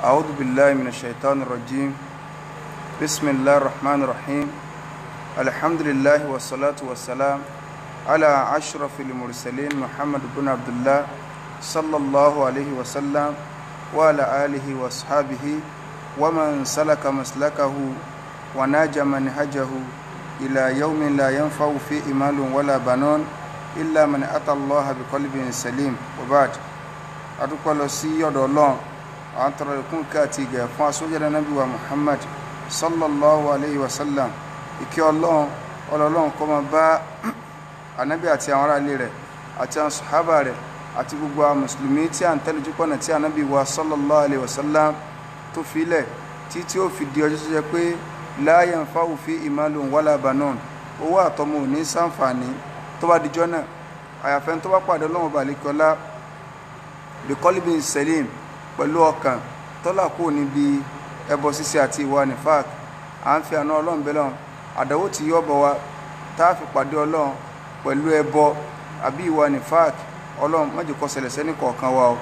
أعوذ بالله من الشيطان الرجيم. بسم الله الرحمن الرحيم. الحمد لله والصلاة والسلام على أشرف المرسلين محمد بن عبد الله صلى الله عليه وسلم وعلى آله وأصحابه ومن سلك مسلكه وناج منهجه إلى يوم لا ينفع فيه مال ولا بنون إلا من أتى الله بقلب سليم. وبعد، adúpẹ́ lọ sí ọ̀dọ̀ Ọlọ́run, à ń tọrọ ìkún kí àti ìgẹ̀ fún aṣọ́jọ́dá nábì wa Muhammad sallallahu alayhi wa sallam. Ìkẹ́ Ọlọ́run ọlọ́run kó máa bá ànábì àti àwọn ará ilé rẹ̀ àti àwọn sàhábà rẹ̀ àti gbogbo àwọn mùsùlùmí tí à ń tẹ̀lé ojúpọ̀nà tí ànábì wa sallallahu alayhi wa sallam tó filẹ̀ tí tí ó fi di ọjọ́ tó jẹ́ pé la yanfa'u fihi malun wala banun, owó àtọmọ ò ní sàǹfààní tó bá dijọ́ náà, àyàfẹ́ tó bá pàdé Ọlọ́run balẹ̀kọ́lá bíkọ́líbìn selim, pẹ̀lú ọkàn tọ́lá kúrò níbi ẹbọ ṣíṣe àti ìwà nifak. À ń fi àná Ọlọ́run bẹ́lọ̀ àdánwò tí yọ bọ̀ wá tá a fi pàdé Ọlọ́run pẹ̀lú ẹbọ àbí ìwà nifak, Ọlọ́run má jẹ́ kó ṣẹlẹ̀ sẹ́ni kọ̀ọ̀kan wa o.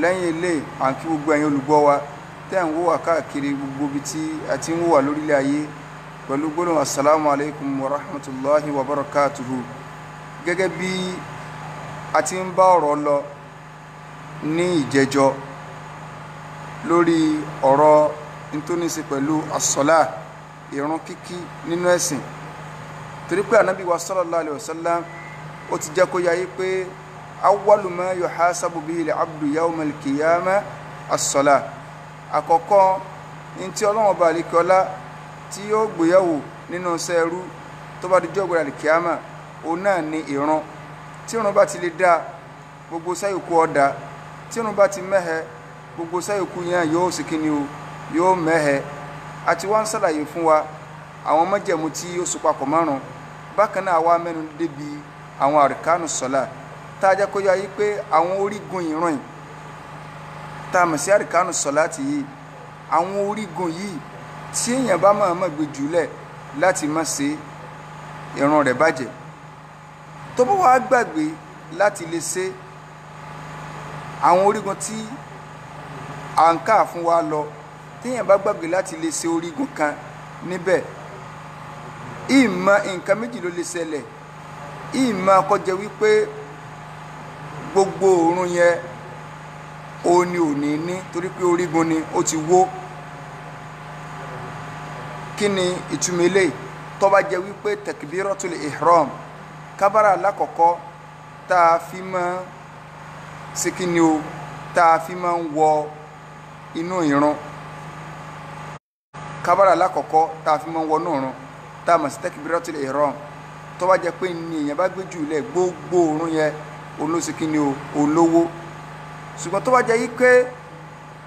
Lẹ́yìn ilé, à ń kí gbogbo ẹ̀yin olùgbọ́ wa tẹ́ ń wò wá káàkiri gbogbo ibi tí a ti ń wò wá lórílẹ̀ ayé pẹ̀lú gbólóhùn assalamu alaikum wa rahmatulahi wa barakatuhu. Gẹ́gẹ́ bí a ti ń bá ọ̀rọ̀ lọ ní ìjẹjọ lórí ọ̀rọ̀ ntóníṣe pẹ̀lú asọ́lá, ìrun kíkí nínú ẹ̀sìn, torí pé ànábì wa sallallahu alayhi wa sallam ó ti jẹ́ kó yáyé pé awwalu ma yuhasabu bihi al-abdu yawma al-qiyamah as-salah. Àkọ́kọ́ ní tí Ọlọ́run ọba àlekọ́lá tí yóò gbéyàwó nínú sẹ́ẹ̀rú tó bá dijọ́ gbéra al-qiyama, òun náà ní ìrun. Tí ìrun bá ti lè dá, gbogbo sáyòkú ọ̀dà. Tí irun bá ti mẹ́hẹ, gbogbo sáyòkú yẹn yóò sì kí ni o, yóò mẹ́hẹ. Àti wọ́n ń ṣàlàyé fún wa àwọn májẹ̀mú tí ó so papọ̀ márùn. Bákan náà wá mẹ́nu débi àwọn àríkánù sọ́lá, tá a jẹ́ kó yá yí pé àwọn orígun ìrun yìí tá a mọ̀ sí àríkánù sọ́lá ti yìí, àwọn orígun yìí tí èèyàn bá máa mọ̀ gbé jùlẹ̀ láti má ṣe, ìrun rẹ̀ bàjẹ́. Tó bá wàá gbàgbé láti lè ṣe àwọn orígun tí à ń kà fún wa lọ, téèyàn bá gbàgbé láti lè ṣe orígun kan níbẹ̀, ìmọ̀ nǹkan méjì ló lè ṣẹlẹ̀. Ìmọ̀ kó jẹ́ wípé gbogbo òórùn yẹn ó ní òní ní, torí pé orígun ni ó ti wó. Kí ni ìtumọ̀ eléyìí? Tó bá jẹ́ wípé takbiratul ihram, kábàrà alákọ̀ọ́kọ́ tá a fi máa ṣe kí ni o, tá a fi máa ń wọ inú ìrun, kábàrà alákọ̀ọ́kọ́ tá a fi máa ń wọ inú ìrun tá a mọ̀ sí takbiratul ihram, tó bá jẹ́ pé ní èèyàn bá gbé jù lẹ̀, gbogbo òórùn yẹn olóṣè kí ni o, olówó. Ṣùgbọ́n tó bá jẹ́ yí pé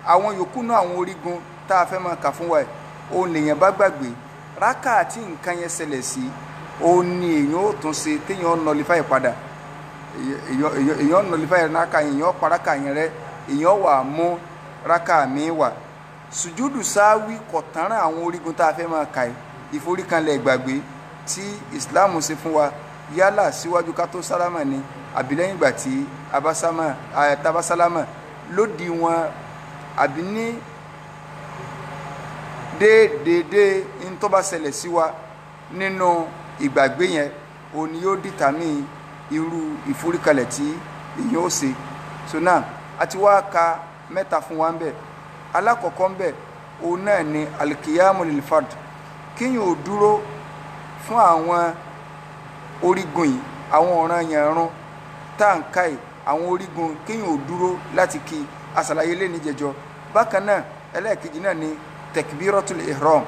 àwọn yòókù náà, àwọn orígun tá a fẹ́ máa kà fún wa ẹ̀, òun lèèyàn bá gbàgbé, rákà tí nǹkan yẹn ṣẹlẹ̀ sí, òun ni èèyàn ó tún ṣe téèyàn nọlifáì padà. Èèyàn nọlifáì rákà yẹn, èèyàn pa rákà yẹn rẹ, èèyàn wà mú rákà mi wà. Sùjúdù sáwí kọ̀tánràn àwọn orígun tá a fẹ́ máa kà yìí, ìforíkanlẹ̀ ìgbàgbé tí Islam ṣe fún wa, yálà síwájú ká tó sálámà ni àbí lẹ́yìn ìgbà tí a bá sálámà, lódì wọn àbí ní déédéé ní tó bá ṣẹlẹ̀ sí wa nínú ìgbàgbé yẹn, òun ni yóò dìtàmí irú ìforíkalẹ̀ tí èèyàn ó ṣe. So now, a ti wá ka mẹ́ta fún wa ń bẹ̀. Alákọ̀ọ́kọ́ ń bẹ̀, òun náà ni alikiyamu lilfard, kíyàn ò dúró fún àwọn orígun yìí, àwọn ọ̀ràn yẹn rún tá à ń ka yìí, àwọn orígun kíyàn ò dúró láti kí, aṣàlàyé lé ní jẹjọ. Bákan náà, ẹlẹ́ẹ̀kejì náà ni tekbiratul ihram,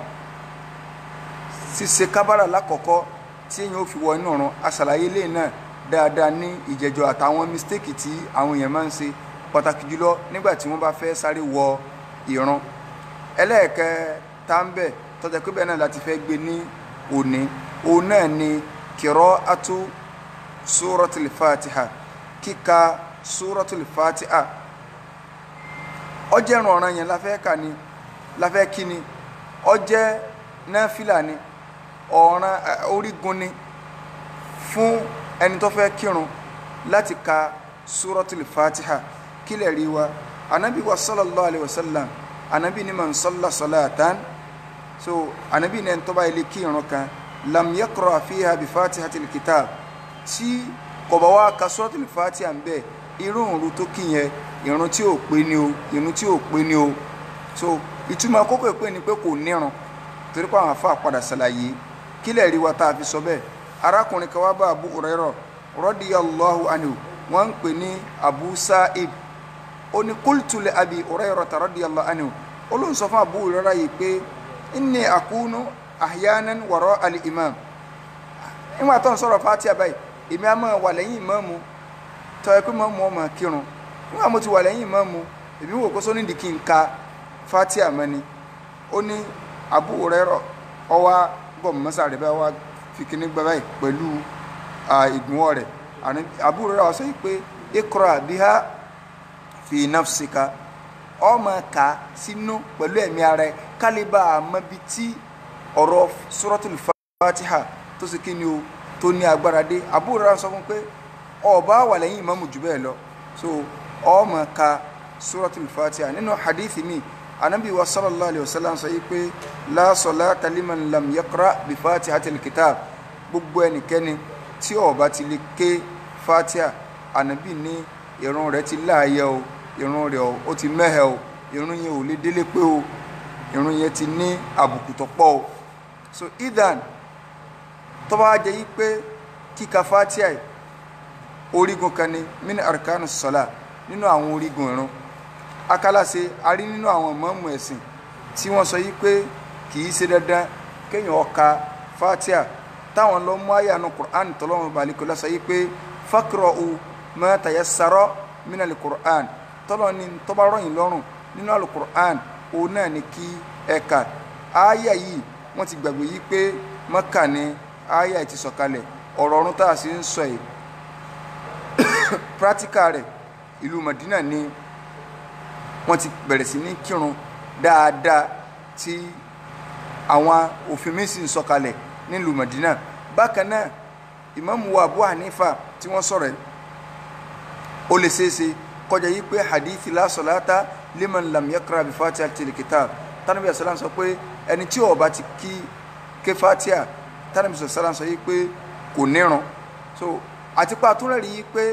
ṣíṣe kábàrà lákọ̀ọ́kọ́ tí èèyàn ò fi wọ inú ọ̀run, aṣàlàyé lé náà dáadáa ní ìjẹjọ, àtàwọn mistake tí àwọn èèyàn máa ń ṣe, pàtàkì jùlọ nígbà tí wọ́n bá fẹ́ sáré wọ ìrun. Ẹlẹ́ẹ̀kẹta ń bẹ̀ tọ́jà pé bẹ́ẹ̀ náà láti fẹ́ gbé ní òní, òun náà ni qira'atu suratul fatiha, kíka suratul fatiha. Ó jẹ́ ìrun ọ̀ranyàn la fẹ́ kà ni, la fẹ́ kí ni, ó jẹ́ náfìlà ni, ọ̀ràn orígun ni fún ẹni tó fẹ́ kírun láti ka suratul fatiha. Kílẹ̀ rí wa? Anabi wa sallallahu alayhi wa sallam Anabi ní man salla salatan, so anabi ní ẹni tó bá ilé kí irun kan, lam yaqra fiha bi fatihatil kitab, tí kò bá wá ka suratul fatiha ń bẹ, irú ìrun tó kí yẹn, ìrun tí ò pé ni o, ìrun tí ò pé ni o. So ìtumọ̀ kókó ìpè ni pé kò nírun, torí pé àwọn afa padà ṣàlàyé kílẹ̀ rí wa tá a fi sọ bẹ́ẹ̀. Arákùnrin kan wá bá Abu Hurairah radiyallahu anhu, wọ́n ń pè ní Abu Sa'ib. Ó ní qultu li Abi Hurairah radiyallahu anhu, ó ló ń sọ fún Abu Hurairah yìí pé inni akunu ahyanan wara al-imam. Nígbà tó ń sọ̀rọ̀ Fatiha báyìí, èmi á máa wà lẹ́yìn ìmáàmù, tọ́ ẹ pé mọ́mú ọmọ kírun. Nígbà mo ti wà lẹ́yìn ìmáàmù, èmi wò kó sóní di kí n ka Fatiha mọ́ ni. Ó ní Abu Hurairah ọwá gọ̀ mọ́sá rẹ̀ báyìí, wá fi kíní gbà báyìí pẹ̀lú ìgbìmọ̀ rẹ̀. Abu Hurairah wá sọ yìí pé iqra biha fi nafsika, ọmọ ká sínú pẹ̀lú ẹ̀mí ara ẹ̀, kálíbà àmọ́ bí tí ọ̀rọ̀ Suratul Fatiha tó ṣe kí ni o, tó ní agbára dé. Abu Hurairah sọ fún pé ọba wà lẹ́yìn ìmáàmù jù bẹ́ẹ̀ lọ, so ọmọ ka Suratul Fatiha. Nínú hadithi mi, anabi wa sallallahu alayhi wa sallam sọ yìí pé la salata liman lam yaqra bi fatihatil kitab, gbogbo ẹnikẹ́ni tí ó bá ti lè ké Fatiha, anabi ní ìrun rẹ̀ ti láàyè o, ìrun rẹ̀ ó ti mẹ́hẹ̀ o, ìrun yẹn ò lè délé pé o, ìrun yẹn ti ní àbùkù tó pọ̀ o. So idan tó bá jẹ́ yìí pé kíka Fatiha orígun kan ni min arkanu sọlá, nínú àwọn orígun ìrun akálàṣe, a rí nínú àwọn mọ́mù ẹ̀sìn tí wọ́n sọ yìí pé kì í ṣe dandan kéèyàn ó ka Fatiha, táwọn lọ mú àyà nu Qur'an tọ́lọ́run balẹ̀kọ́lá sọ yìí pé faqra'u ma tayassara minal Qur'an, tọ́lọ́ ni tó bá rọ̀yìn lọ́rùn nínú alukur'an òun náà ni kí ẹ kà. Àyà yìí wọ́n ti gbàgbé yìí pé Mọ́kà ni àyà ti sọ̀kalẹ̀, ọ̀rọ̀ ọ̀run tá a sì ń sọ yìí practical rẹ̀ ìlú Madina ni wọ́n ti bẹ̀rẹ̀ sí ní kírun dáadáa, tí àwọn òfin mi sì ń sọ̀kalẹ̀ nílùú Madina. Bákan náà Ìmáàmù wa Abu Hanifa tí wọ́n sọ̀rọ̀ ẹ̀, ó lè ṣeéṣe kọjá yìí pé hadithi la salata liman lam yaqra bi fatihatil kitab, tánàbí àsálàm sọ pé ẹni tí ó bá ti kí ké Fatiha, tánàbí àsálàm sọ yìí pé kò nírun. So àti pé àtúnrẹ̀ rí i pé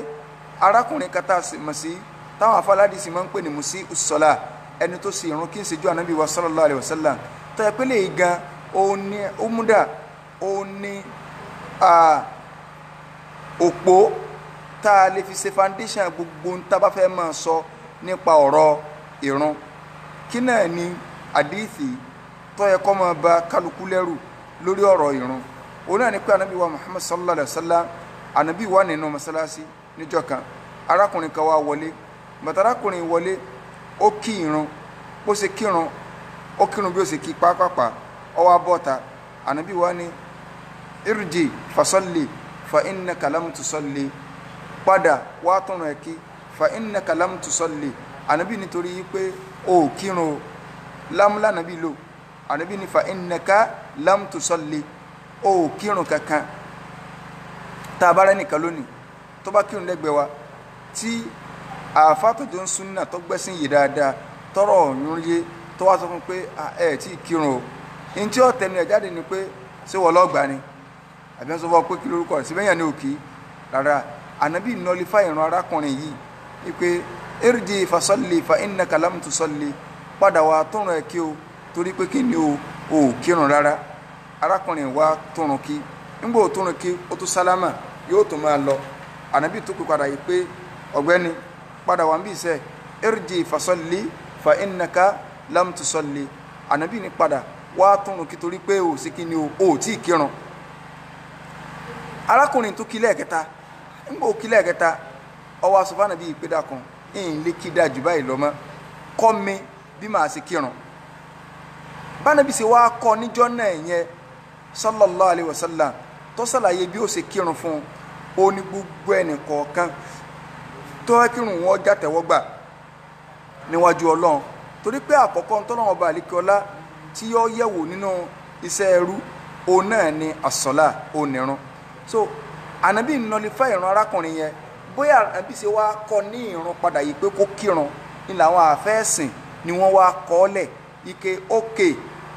arákùnrin kata mọ̀ sí táwọn afọládìsí máa ń pè ní musi usọ́lá, ẹni tó sì irun kí n ṣe ju ànábì wa sallallahu alayhi wa sallam, tó yẹ pé lè gan ó ní ó múdà ó ní òpó tá a lè fi ṣe foundation gbogbo ń tá a bá fẹ́ máa sọ nípa ọ̀rọ̀ ìrun. Kí náà ni àdìsí tó yẹ kó máa ba kálukú lẹ́rù lórí ọ̀rọ̀ ìrun? Òun náà ni pé ànábì wa Muhammad sallallahu alayhi wa sallam, ànábì wà nínú mọ́sálásí níjọ́ kan, arákùnrin kan wá wọlé. Bàtà arákùnrin wọlé, ó kí irun, bó ṣe kírun, ó kírun bí ó ṣe kí pápápá, ó wá bọ́ta. Ànábì wá ní irji fasalli fa innaka lam tusalli, padà wá tún rẹ̀ kí, fa innaka lam tusalli. Ànábì nítorí pé ó kírun o, lámúlá ànábì lò, ànábì ní fa innaka lam tusalli, ó kírun kankan. Tá a bá rẹ́ nìkan lónìí tó bá kírun lẹ́gbẹ̀ẹ́ wa, tí àáfàá tó jọ ń súnà tó gbẹ́sìn yìí dáadáa, tọrọ ọ̀yún yé, tó wá sọ fún pé ẹ tí ì kírun o, ní tí ó tẹnu ẹ̀ jáde ni pé ṣé wọ́n lọ́gbà ni, àbí wọ́n sọ fún ọ pé kí lórúkọ rẹ̀ síbẹ̀ yẹn ni òkì rárá. Ànábì nọlifá ìrun arákùnrin yìí wípé irji fasalli fa innaka lam tusalli, padà wá túnrun ẹ̀ kí o, torí pé kí ni o, ò kírun rárá. Arákùnrin wa túnrun kí, nígbà ó túnrun kí ó tún sálámà, yóò tún máa lọ. Ànábì tó pè padà yìí pé ọ̀gbẹ́ni padà wà ń bí sẹ́, irji fasalli fa innaka lam tusalli. Ànábì ní padà wá túnrun kí torí pé o sì kí ni o, ò tí ì kírun. Arákùnrin tó kí lẹ́ẹ̀kẹta, nígbà ó kí lẹ́ẹ̀kẹta, ó wá sọ fún Ànábì pé dákun, ìyìn lè kí dáa jù báyìí lọ mọ́, kọ́ mi bí màá ṣe kírun. Bánabi ṣe wá kọ́ níjọ́ náà yẹn sallallahu alayhi wa sallam, tó ṣàlàyé bí ó ṣe kírun fún un, ó ní gbogbo ẹnì kọ̀ọ̀kan tó fẹ́ kírun wọn jàtẹ̀wọ́gbà níwájú Ọlọ́run, torí pé àkọ́kọ́ tọ́lọ́run ọba àlekíọ́lá tí yọ yẹ̀wò nínú iṣẹ́ ẹrú òun náà ni àsọ̀lá, òun nìrun. So Ànábì nọlifá ìrun arákùnrin yẹn, bóyá Ànábì ṣe wá kọ́ ní ìrun padà yìí pé kó kírun ní làwọn àfẹ́sìn Ni wọ́n wá kọ́ọ́lẹ̀ ike ókè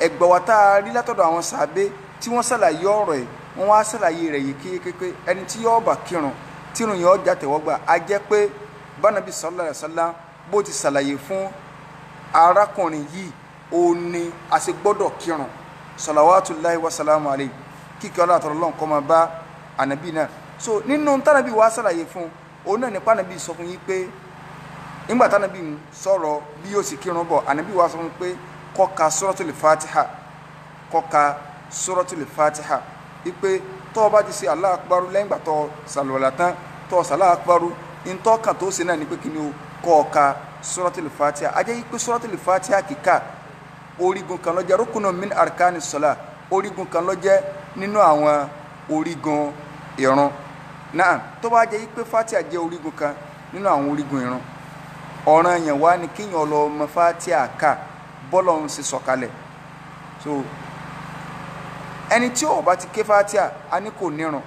ẹgbẹ́ wa tá a rí látọ̀dọ̀ àwọn sàbẹ́ tí wọ́n ṣàlàyé ọ̀rọ̀ ẹ̀, wọ́n wá ṣàlàyé rẹ̀ yìí kékeré ẹni tí yóò bá kírun tírun yóò já tẹ̀wọ́gbà. A jẹ́ pé bánabi sallallahu alaihi wasallam bó ti ṣàlàyé fún arákùnrin yìí, ó ní a ṣe gbọ́dọ̀ kírun, salawatullahi wa salamu alayhi, kíkẹ́ ọlọ́àtọ̀rọ̀ lọ́n kọ́ máa bá ànábì náà. So nínú tánàbí wàá ṣàlàyé fún òun náà nípa ànábì sọ fún yín pé nígbà tánàbí ń sọ̀rọ̀ bí yóò sì kírun bọ̀, ànábì wàá sọ fún pé kó ka suratul Fatiha, kó ka suratul Fatiha, wípé tó o bá ti ṣe Allahu Akbar lẹ́yìn ìgbà tó ṣàlùwàlá tán, tó o ṣàlá Akbar, ntọ́kàn tó ṣe náà ni pé kí ni o, kó ka suratul Fatiha. A jẹ́ wípé suratul Fatiha kíkà orígun kan ló jẹ́, rukunu min arkani sọlá, orígun kan ló jẹ́ nínú àwọn orígun ìrun náà. Tó bá jẹ́ wípé Fatiha jẹ́ orígun kan nínú àwọn orígun ìrun, ọ̀ràn yẹn wá ní kéèyàn lọ mọ Fatiha ká bọ́lọ̀ ń ṣe sọ̀kalẹ̀. So ẹni tí ó bá ti ké Fatiha, a ní kò nírun.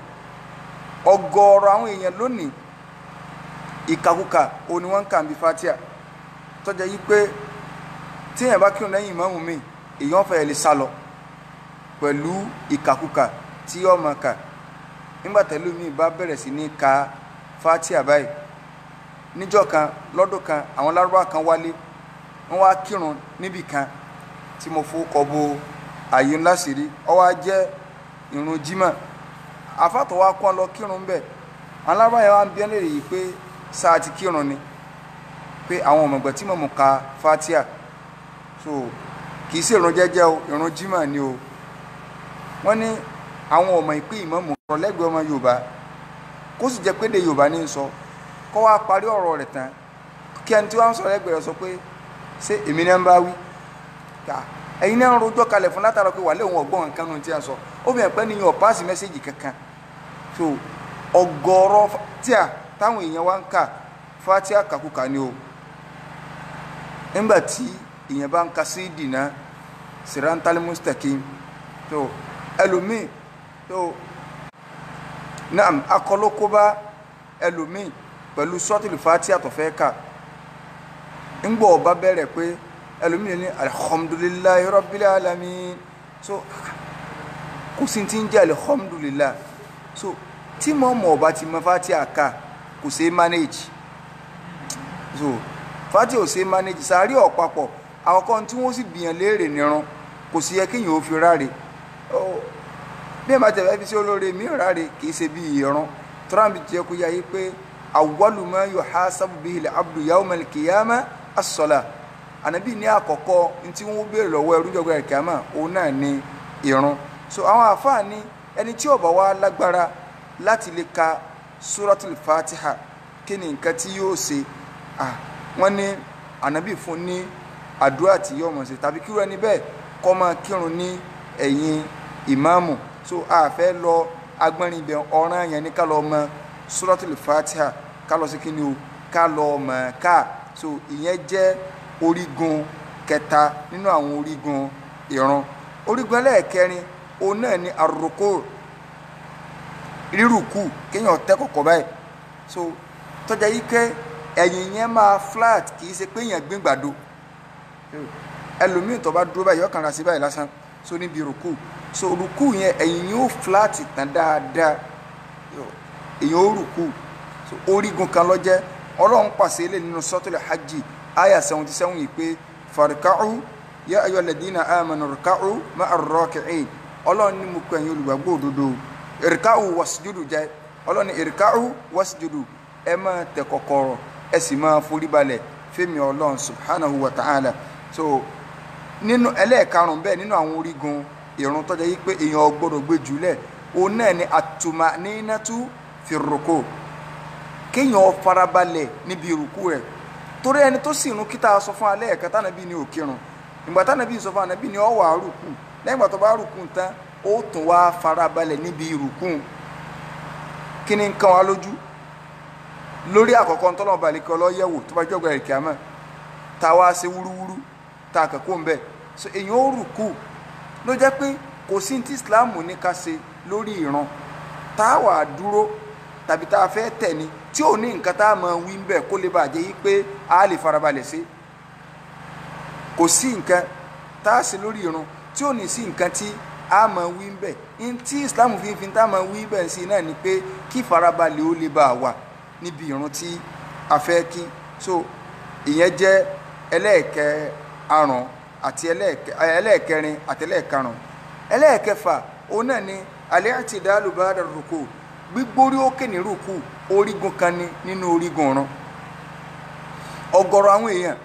Ọ̀gọ̀ọ̀rọ̀ àwọn èèyàn lónìí ìkàkùkà òní wọ́n ń kà ń bí Fatiha, tó jẹ́ wípé tí èèyàn bá kírun lẹ́yìn ìmáàmù mi, èèyàn fẹ́ lè sá lọ pẹ̀lú ìkàkùkà tí yóò máa kà. Nígbà tẹ́lómi bá bẹ̀rẹ̀ sí ní ka Fatiha báyìí, níjọ́ kan lọ́dún kan, àwọn lárúbá kan wálé, wọ́n wá kírun níbì kan tí mo fowó kọ bo àyè ńlá sí rí, ó wá jẹ́ ìrun jímọ̀. Àfàtọ̀ wa kọ́ lọ kírun bẹ́ẹ̀, àwọn lárúbá yẹn wá ń bí ẹ́ léèrè yìí pé sáà ti kírun ni, pé àwọn ọ̀mọ̀gbẹ́ tí mọ̀mù ka Fatiha. So kì í ṣe ìrun jẹ́jẹ́ o, ìrun jímọ̀ ni o. Wọ́n ní àwọn ọmọ ìpín ìmáàmù ọ̀rọ̀ lẹ́gbẹ̀ẹ́ ọmọ Yorùbá, kó sì jẹ́ pé èdè Yorùbá ní í sọ, kó wá parí ọ̀rọ̀ rẹ̀ tán kí ẹni tí wọ́n ń sọ lẹ́gbẹ̀ẹ́ rẹ̀ sọ pé ṣé èmi náà ń bá wí, ẹ̀yin náà ń rojọ́ kalẹ̀ fún látara pé wà léwọn ọgbọ́n nǹkan nù tí a sọ, ó fi hàn pé níyàn ọ̀páàsì mẹ́sẹ̀gì kankan. So ọ̀gọ̀ọ̀rọ̀ tíà táwọn èèyàn wá ń kà Fatiha kàkúkà ni o. Nígbà tí èèyàn bá ń ka sí ìdìnnà sirantali mustaqim, so ẹlòmíì so naam akọlókóbá ẹlòmíì pẹ̀lú suratul Fatiha tó fẹ́ kà, ńgbọ́ ọba bẹ̀rẹ̀ pé ẹlòmíì ní alhamdulillahi rabbil alamin. So kò sí ti ń jẹ́ alhamdulillah. So tí mọ̀ọ́mọ̀ ọba ti mọ Fatiha ká, kò ṣeé manage. So Fatiha ò ṣeé manage, sàárì ọ̀pápọ̀ àkọ́kọ́ tí wọ́n sì bìyàn léèrè nírun, kò sí yẹ kéèyàn ó fi ráre. Bí ẹ bá tẹ̀lé fi sí olóore mi ráre, kì í ṣe bí ìran. Trump jẹ́ kó yá yé pé awwalu ma yuhasabu bihi al-abdu yawma al-qiyamah as-salah. Ànábì ní àkọ́kọ́ tí wọ́n béèrè lọ́wọ́ ẹrú jọ̀gbọ́n al-qiyamah, òun náà ni ìrun. So àwọn àfáà ní ẹni tí ó bá wá lágbára láti lè ka suratul Fatiha, kí ni nǹkan tí yóò ṣe? Wọ́n ní Ànábì fún ní àdúrà tí yóò mọ̀ ṣe, tàbí kí irú ẹni bẹ́ẹ̀ kó máa kírun ní ẹ̀yìn ìmáàmù. So a fẹ́ lọ agbọ́nrin ibẹ̀, ọ̀ràn yẹn ní ká lọ mọ suratul Fatiha, ká lọ sí kí ni o, ká lọ mọ̀ ká. So ìyẹn jẹ́ orígun kẹta nínú àwọn orígun ìrun. Orígun ẹlẹ́ẹ̀kẹrin òun náà ni àrùkò, rírùkù, kéèyàn tẹ́ kọ̀kọ̀ báyìí. So tọ́jà yìí kẹ́ ẹ̀yìn yẹn máa flat, kì í ṣe pé èèyàn gbín gbàdo. Ẹlòmíì tó bá dúró báyìí, yọkàn ra sí báyìí lásán. So níbi rùkù, so rùkù yẹn ẹ̀yìn yóò flat tán dáadáa, èèyàn ó rùkù. So orígun kan ló jẹ́. Ọlọ́run pàṣẹ ilé nínú suratul Hajj aya 77 yìí pé farka'u ya ayyuhal ladina amanu rka'u ma'ar raki'in. Ọlọ́run ní mo pè ẹ̀yin olùgbàgbọ́ òdodo, irka'u wasjudu jẹ́. Ọlọ́run ní irka'u wasjudu, ẹ máa tẹ̀ kọ̀kọ̀rọ̀, ẹ sì máa foríbalẹ̀ fẹ́mi Ọlọ́run subhanahu wa ta'ala. So nínú ẹlẹ́ẹ̀karùn-ún bẹ́ẹ̀ nínú àwọn orígun ìrun tó jẹ́ yí pé èèyàn gbọ́dọ̀ gbé jùlẹ̀, òun náà ni at-tuma'ninatu fi ruku, kéèyàn farabalẹ̀ níbi ìrùkú rẹ̀. Torí ẹni tó sì rún kíta sọ fún alẹ́ ẹ̀ka tánàbí ni ò kírun, ìgbà tánàbí sọ fún ànábì ni ó wà rùkú, lẹ́yìn ìgbà tó bá rùkú tán ó tún wá farabalẹ̀ níbi ìrùkú. Kí ni nǹkan wa lójú lórí àkọ́kọ́ ntọ́nà balẹ̀kẹ́ ọlọ́yẹ̀wò tó bá jọ̀gbà ẹ̀kẹ́ àmọ́ tá a wá ṣe wúrúwúrú tá a kẹ́kọ̀ọ́ ń bẹ̀. So èèyàn ó rùkú ló jẹ́ pé kò sí ti Islam ní ká ṣe lórí ìran tá a wà dúró tàbí tá a fẹ́ tẹ̀ ni tí ò ní nǹkan tá a máa wí ń bẹ̀ kó lè bàjẹ́ yí pé a lè farabalẹ̀ ṣe. Kò sí nǹkan tá a ṣe lórí irun tí ò ní sí nǹkan tí a máa wí ń bẹ̀. N tí Islam fi tá a máa wí bẹ̀ sí náà ni pé kí farabalẹ̀ ó lè bá a wà níbi irun tí a fẹ́ kí. So ìyẹn jẹ́ ẹlẹ́ẹ̀kẹarùn àti ẹlẹ́ẹ̀kẹrin àti ẹlẹ́ẹ̀karùn. Ẹlẹ́ẹ̀kẹfà òun náà ni al-i'tidalu ba'da ruku, gbígbórí òkè ní rúkú orígun kan ni nínú orígun ọ̀run. Ọ̀gọ̀rọ̀ àwọn èèyàn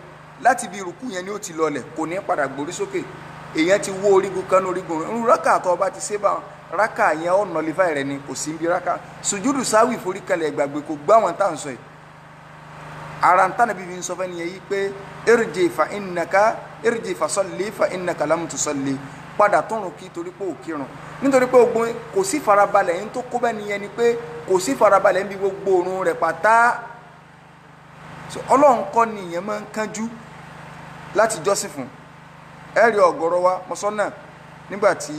láti ibi rúkú yẹn ni ó ti lọlẹ̀, kò ní padà gbórí sókè. Èèyàn ti wó orígun kan ní orígun ọ̀run. Rákà tó bá ti ṣe bá rákà yẹn ó nọlifáì rẹ ni, kò sí ibi rákà. Sùjúdù sáwì ìforíkalẹ̀ ìgbàgbé kò gbá wọn tá à ń sọ yìí. Ara ń tánà bíbí ń sọ fẹ́ nìyẹn yìí pé irji fa innaka irji fa salli fa innaka lam tusalli, padà tọrùn kí torí pé ò kírun. Nítorí pé ogun kò sí farabalẹ̀ yín tó kó bẹ́ẹ̀ nìyẹn ni pé kò sí farabalẹ̀ níbi gbogbo òrùn rẹ̀ pátá. So Ọlọ́run kọ́ ni ìyẹn máa ń kánjú láti jọ́sìn fún. Ẹ rí ọ̀gọ̀rọ̀ wa mọ́sọ́nà nígbà tí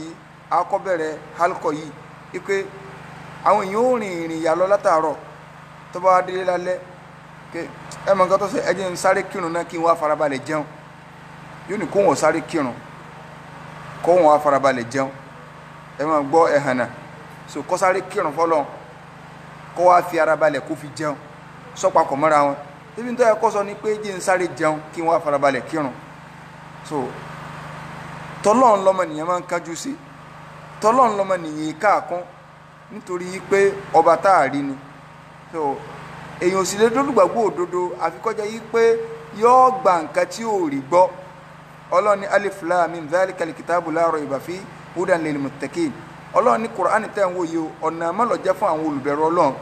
a kọ́ bẹ̀rẹ̀ halkọ yìí wípé àwọn èèyàn ò rìn ìrìn ìyá lọ látàárọ̀, tó bá wá délé lálẹ́ pé ẹ mọ nǹkan tó ṣe, ẹ jẹ́ n sáré kírun náà kí n wá farabalẹ̀ jẹun. Yóò ní kó wọn sáré kírun kó wọn wá farabalẹ̀ jẹun. Ẹ máa gbọ́ ẹ̀hànà. So kó sáré kírun fọlọ́n kó wá fi ara balẹ̀ kó fi jẹun sọ́pàkọ̀ mọ́ra wọn. Ibi tó yẹ kó sọ ni pé jẹ́ n sáré jẹun kí n wá farabalẹ̀ kírun. So tọ́lọ́n lọ́mọnìyàn máa ń kánjú sí, tọ́lọ́n lọ́mọnìyàn káàkún nítorí pé ọba tá a rí ni. So èèyàn ò sì lè dólùgbàgbọ́ òdodo àfi kó jẹ́ yí pé yóò gba nǹkan tí ò rí gbọ́. Ọlọ́run ní alif lam mim dhalikal kitabu la rayba fi hudan lil muttaqin. Ọlọ́run ní Kùránì tẹ̀ ń wò yìí o, ọ̀nà àmọ́lọ́jẹ́ fún àwọn olùbẹ̀rù Ọlọ́run.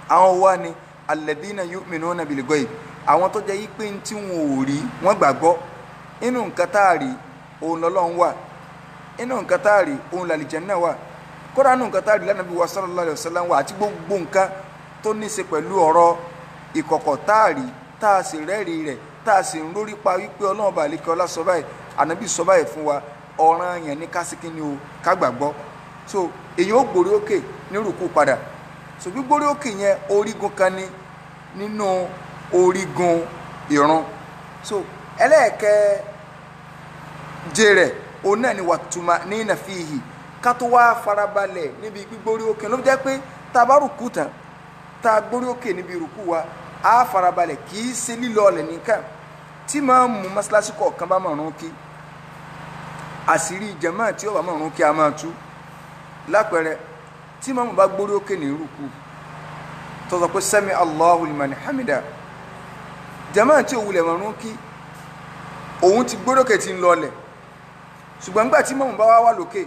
Àwọn wa ni alladhina yu'minuna bil ghaib, àwọn tó jẹ́ yí pé tí wọn ò rí wọ́n gbàgbọ́. Inú nǹkan tá a rí òun lọ́lọ́run wà, inú nǹkan tá a rí òun làlìjánnà wà, kódà inú nǹkan tá a rí lánàbí wa sallallahu alaihi wasallam wà, àti gbogbo nǹkan tó ní í ṣe pẹ̀lú ọ̀rọ̀ ìkọ̀kọ̀ tá a rí tá a sì rẹ́rìí rẹ̀ tá a sì ń rórí pa wípé Ọlọ́run bá àlékè ọlá sọ báyìí, ànábì sọ báyìí fún wa, ọ̀ràn yẹn ní kásìkí ni o ká gbàgbọ́. So èyàn ó gbórí òkè ní rúkú padà. So gbígbórí òkè yẹn orígun kan ni nínú orígun ìrun. So ẹlẹ́ẹ̀kẹje rẹ̀ òun náà ni wàtúmá ní nàfíhì, ká tó wá farabalẹ̀ níbi gbígbórí òkè. Ló jẹ́ pé tá a bá rúkú tán tá a gbórí òkè níbi rúkú wa á farabalẹ̀, kì í ṣe lílọ ọlẹ̀ nìkan. Tí máa ń mú mọ́ṣáláṣí kọ̀ọ̀kan bá mọ̀rún kí, àṣírí jàmáà tí ó bá mọ̀rún kí a máa tú. Lápẹẹrẹ tí màmú bá gbórí òkè ní rúkú tó sọ pé sami Allahu liman hamida, jàmáà tí ò wulẹ̀ mọ̀rún kí òun ti gbórí òkè tí ń lọlẹ̀. Ṣùgbọ́n nígbà tí màmú bá wá wà lókè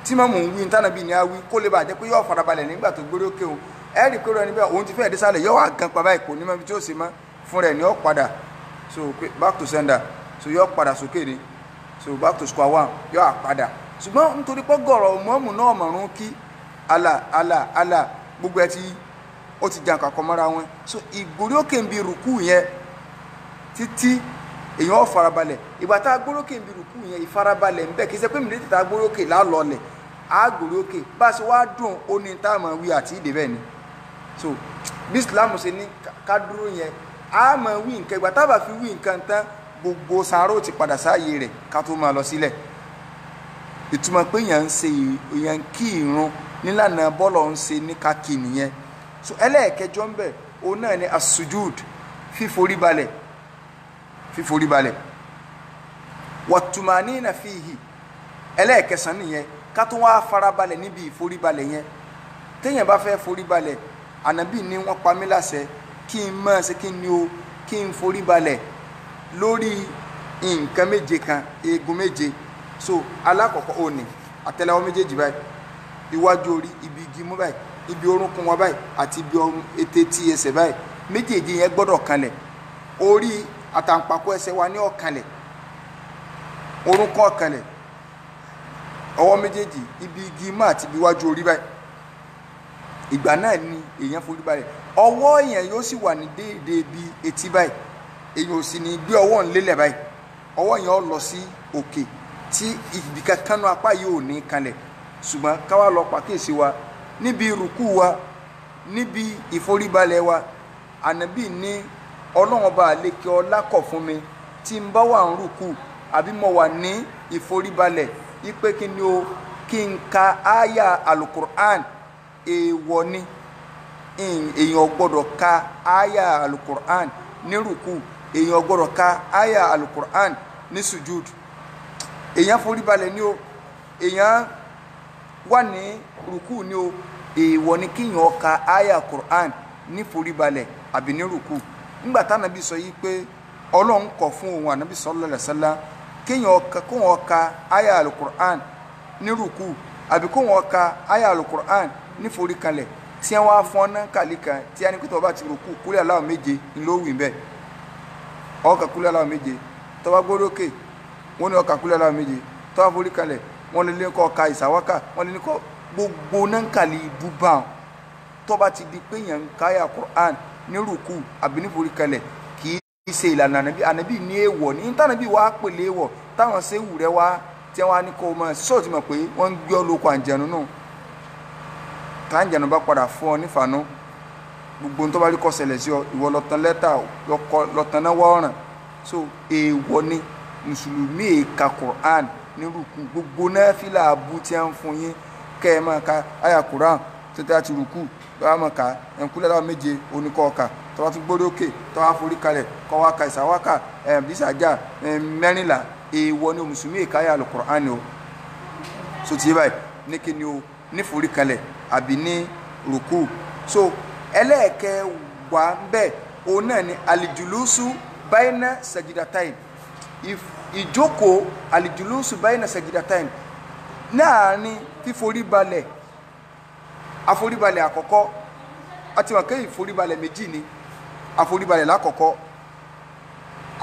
tí màmú ń wí ntánàbí ni a wí kó lè bàjẹ́ pé yóò farabalẹ̀ nígbà tó gbórí òkè òun, ẹ rí i pé rẹ níbẹ̀ òun ti fẹ́ dé sálẹ̀ yóò wá gan pa báyìí, kò ní mọ ibi tí ó ṣe mọ́ fún rẹ̀ ni ó padà. So back to sender, so yóò padà sókè ni, so back to square one yóò á padà. Ṣùgbọ́n nítorí pé gọ̀rọ̀ mọ́mù náà mọ̀rún kí àlà àlà àlà gbogbo ẹ ti ó ti jan kàkọ́ mọ́ra wọn. So ìgbórí òkè ń bi rùkú yẹn títí èèyàn ó farabalẹ̀. Ìgbà tá a gbórí òkè ń bi rùkú yẹn ìfarabalẹ̀ ń bẹ, kì í ṣe pé mìíràn tá a gbórí òkè lálọ́ọ̀lẹ̀ á gbórí òkè bá a ṣe wá dùn ó ní tá a máa wí àti ìdè bẹ́ẹ̀ ni. So bí Islam ṣe ní ká dúró yẹn á máa wí nǹkan. Ìgbà tá a bá fi wí nǹkan tán gbogbo sàárò ti padà sáàyè rẹ̀ ká tó máa lọ sílẹ̀. Ìtumọ̀ pé èèyàn ń ṣe èèyàn kí irun nílànà bọ́ọ̀lù ń ṣe ní káàkiri nìyẹn. So ẹlẹ́ẹ̀kẹjọ ń bẹ òun náà ni asujud, fíforí balẹ̀, fíforí balẹ̀. Wàtúmánínà fíhì, ẹlẹ́ẹ̀kẹsàn nìyẹn, ká tó wá farabalẹ̀ níbi ìforíbalẹ̀ yẹn. Téèyàn bá fẹ́ foríbalẹ̀, ànábì ní wọ́n pa mí láṣẹ kí n máa ṣe kí n ní o kí n foríbalẹ̀ lórí nǹkan méje kan, eegun méje. So alákọ̀ọ́kọ́ òní àtẹ́lẹwọ́ méjèèjì báyìí, iwájú orí, ibi igi mú báyìí, ibi orúnkún wa báyìí àti ibi ètè tí ẹsẹ̀ báyìí, méjèèjì yẹn gbọ́dọ̀ kanlẹ̀. Orí àtàǹpàkò ẹsẹ̀ wa ní ó kanlẹ̀, orúnkún ó kanlẹ̀, ọwọ́ méjèèjì, ibi igi mú àti ibi iwájú orí báyìí. Ìgbà náà ni èèyàn forí balẹ̀. Ọwọ́ èèyàn yóò sì wà ní déédéé bí etí báyìí, èèyàn ò sì ní gbé ọwọ́ ńlélẹ̀ báyìí, ọwọ́ yẹn ó lọ sí òkè tí ibi kankan apá yìí ò ní kanlẹ̀. Ṣùgbọ́n káwá lọ pàkíyèsí wa níbi rùkú wa, níbi ìforíbalẹ̀ wa, ànábì ní Ọlọ́run ọba àlékè ọlá kọ̀ fún mi Tí n bá wà ń rúkú àbí mo wà ní ìforíbalẹ̀ ipe kí ni o kí n ka aya alukur'an, èèwọ̀ ni. Èèyàn gbọ́dọ̀ ka aya alukur'an ní rúkú, èèyàn gbọ́dọ̀ ka aya alukur'an ní sujud. Èèyàn foríbalẹ̀ ni o, èèyàn wà ní rúkú ni o, èèwọ̀ ni kíyàn ka aya Qur'an ní foríbalẹ̀ àbí ní rúkú. Nígbà tánàbí sọ yìí pé Ọlọ́run kọ̀ fún òun ànábì sallallahu alaihi wasallam kíyàn kóhun ka aya alukur'an ní rúkú àbí kóhun ka aya alukur'an ní foríkalẹ̀, tí wọ́n á fọ́n náà kàlí kan tí a ní kí tó bá ti rúkú kúlẹ̀ aláwọ̀ méje ńlọ́wìn bẹ́ẹ̀, ọkà kúlẹ̀ aláwọ̀ méje. Tó bá gbórókè wọ́n ní ọkà kúlẹ̀ aláwọ̀ méje, tó bá foríkalẹ̀ wọ́n lè ní kó ka ìsàwákà, wọ́n lè ní kó gbogbo nankali búbá. Tó bá ti di pé yẹn ń káyà Qur'an ní rúkú àbí ní foríkalẹ̀, kì í ṣe ìlànà ànábì. Ànábì ní èèwọ̀ ní tànàbí wàá pèlè èèwọ̀ táwọn ṣe wù rẹ wá tí wọ́n á ní kó o mọ̀ sọ́ọ̀tì mọ̀ pé wọ́n ń gbé ọ lóko àǹjẹ̀nu náà. Tàǹjẹ̀nu bá padà fún ọ nífàánú, gbogbo tó bá rí kó ṣẹlẹ̀ sí ọ, ìwọ lọ́tàn lẹ́tà lọ́tàn náà wá ọ̀ràn. So èèwọ̀ ni mùsùlùmí èka Qur'an ní rúkú. Gbogbo náfìlà abú tí a ń fún yín kẹ́ ẹ máa ka àyà Qur'an tó tẹ́ àti rúkú tó bá máa ka ẹ̀ńkúlẹ̀ láwọn méje oníkọ́ ọkà, tó bá tún gbórí òkè tó bá forí kalẹ̀ kọ́ wá ka ìsàwákà bísàjà 14. Èèwọ̀ ni mùsùlùmí èka àyà Al-Qur'an o. So ti yé báyìí ní kí ni o ní forí kalẹ̀ àbí ní rúkú. So ẹlẹ́ẹ̀kẹwàá bẹ́ẹ̀ òun náà ni alijulusu bayna sajidatain, ìjókòó alijulusu bayna sajidatain, láàrin fíforíbalẹ̀ àforíbalẹ̀ àkọ́kọ́. Àti wọn kéyìí foríbalẹ̀ méjì ni àforíbalẹ̀ lákọ̀ọ́kọ́,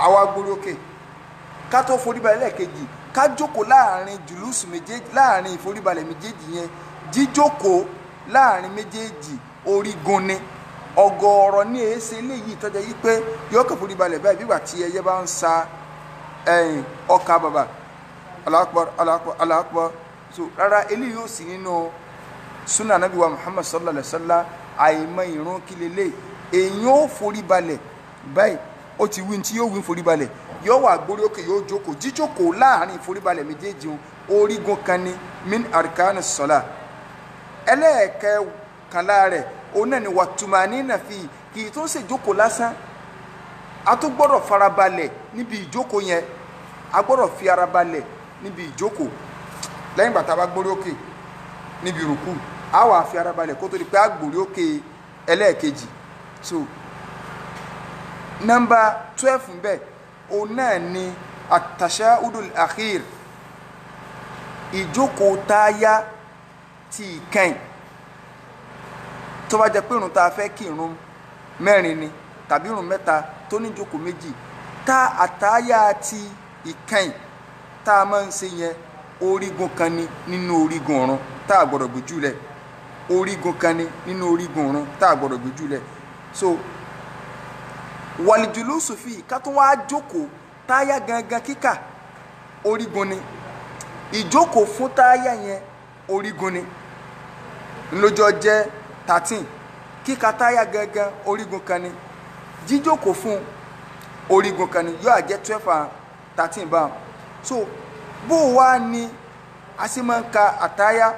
àwa gbórókè ká tó foríbalẹ̀ lẹ́ẹ̀kejì, ká jókòó láàrin jùlùsù méjèèjì, láàrin ìforíbalẹ̀ méjèèjì yẹn. Jíjókòó láàrin méjèèjì orígun ni. Ọ̀gọ̀ọ̀rọ̀ ní èéṣe eléyìí tọ́jà yìí pé yóò kàn foríbalẹ̀ báyìí bígbà tí ẹyẹ bá ń sa ẹ̀yìn ọkà bàbà, Allahu Akbar, Allahu Akbar, Allahu Akbar. So rárá, eléyìí yóò sì nínú sunna anabi wa Muhammad sallallahu alaihi wa sallam. Àìmọ̀ ìrun kí lélẹ̀, èyàn ó forí balẹ̀ báyìí, ó ti wí tí yóò wí forí balẹ̀, yóò wà gbórí òkè, yóò jókòó. Jíjókòó láàrin ìforíbalẹ̀ méjèèjì orígun kan ni min arkani sọlá. Ẹlẹ́ẹ̀kẹkànlá rẹ̀ òun náà ni wàtúmání nàfi, kì í tó ń ṣèjókòó lásán, a tún gbọ́dọ̀ farabalẹ̀ níbi ìjókòó yẹn. A gbọ́dọ̀ fi ara balẹ̀ níbi ìjókòó. Lẹ́yìn bàtà bá gbórí òkè níbi rùkú, a wà fi ara balẹ̀ kó tó di pé a gbórí òkè ẹlẹ́ẹ̀kejì. So nọ́mbà 12 ń bẹ òun náà ni at-tashahhudul akhir, ìjókòó táyà tí ìkẹyìn. Tó bá jẹ́ pé ìrun tá a fẹ́ kí ìrun mẹ́rin ni tàbí ìrun mẹ́ta tó ní ìjókòó méjì, tá àtáyà tí ìkẹyìn tá a máa ń ṣe yẹn orígun kan ni nínú orígun ọ̀run tá a gbọ́dọ̀ gbójú lẹ̀. Orígun kan ni nínú orígun ọ̀run tá a gbọ́dọ̀ gbójú lẹ̀. So wàlìjùlùsù fi ká tó wá jókòó táyà gangan kíkà orígun ni. Ìjókòó fún táyà yẹn orígun ni, ńlójọ jẹ́ 13. Kíkà táyà gangan orígun kan ni, jíjókòó fún orígun kan ni, yóò àjẹ́ 12 and 13 báwọn. So bó wá ní a sì máa ń ka àtáyà.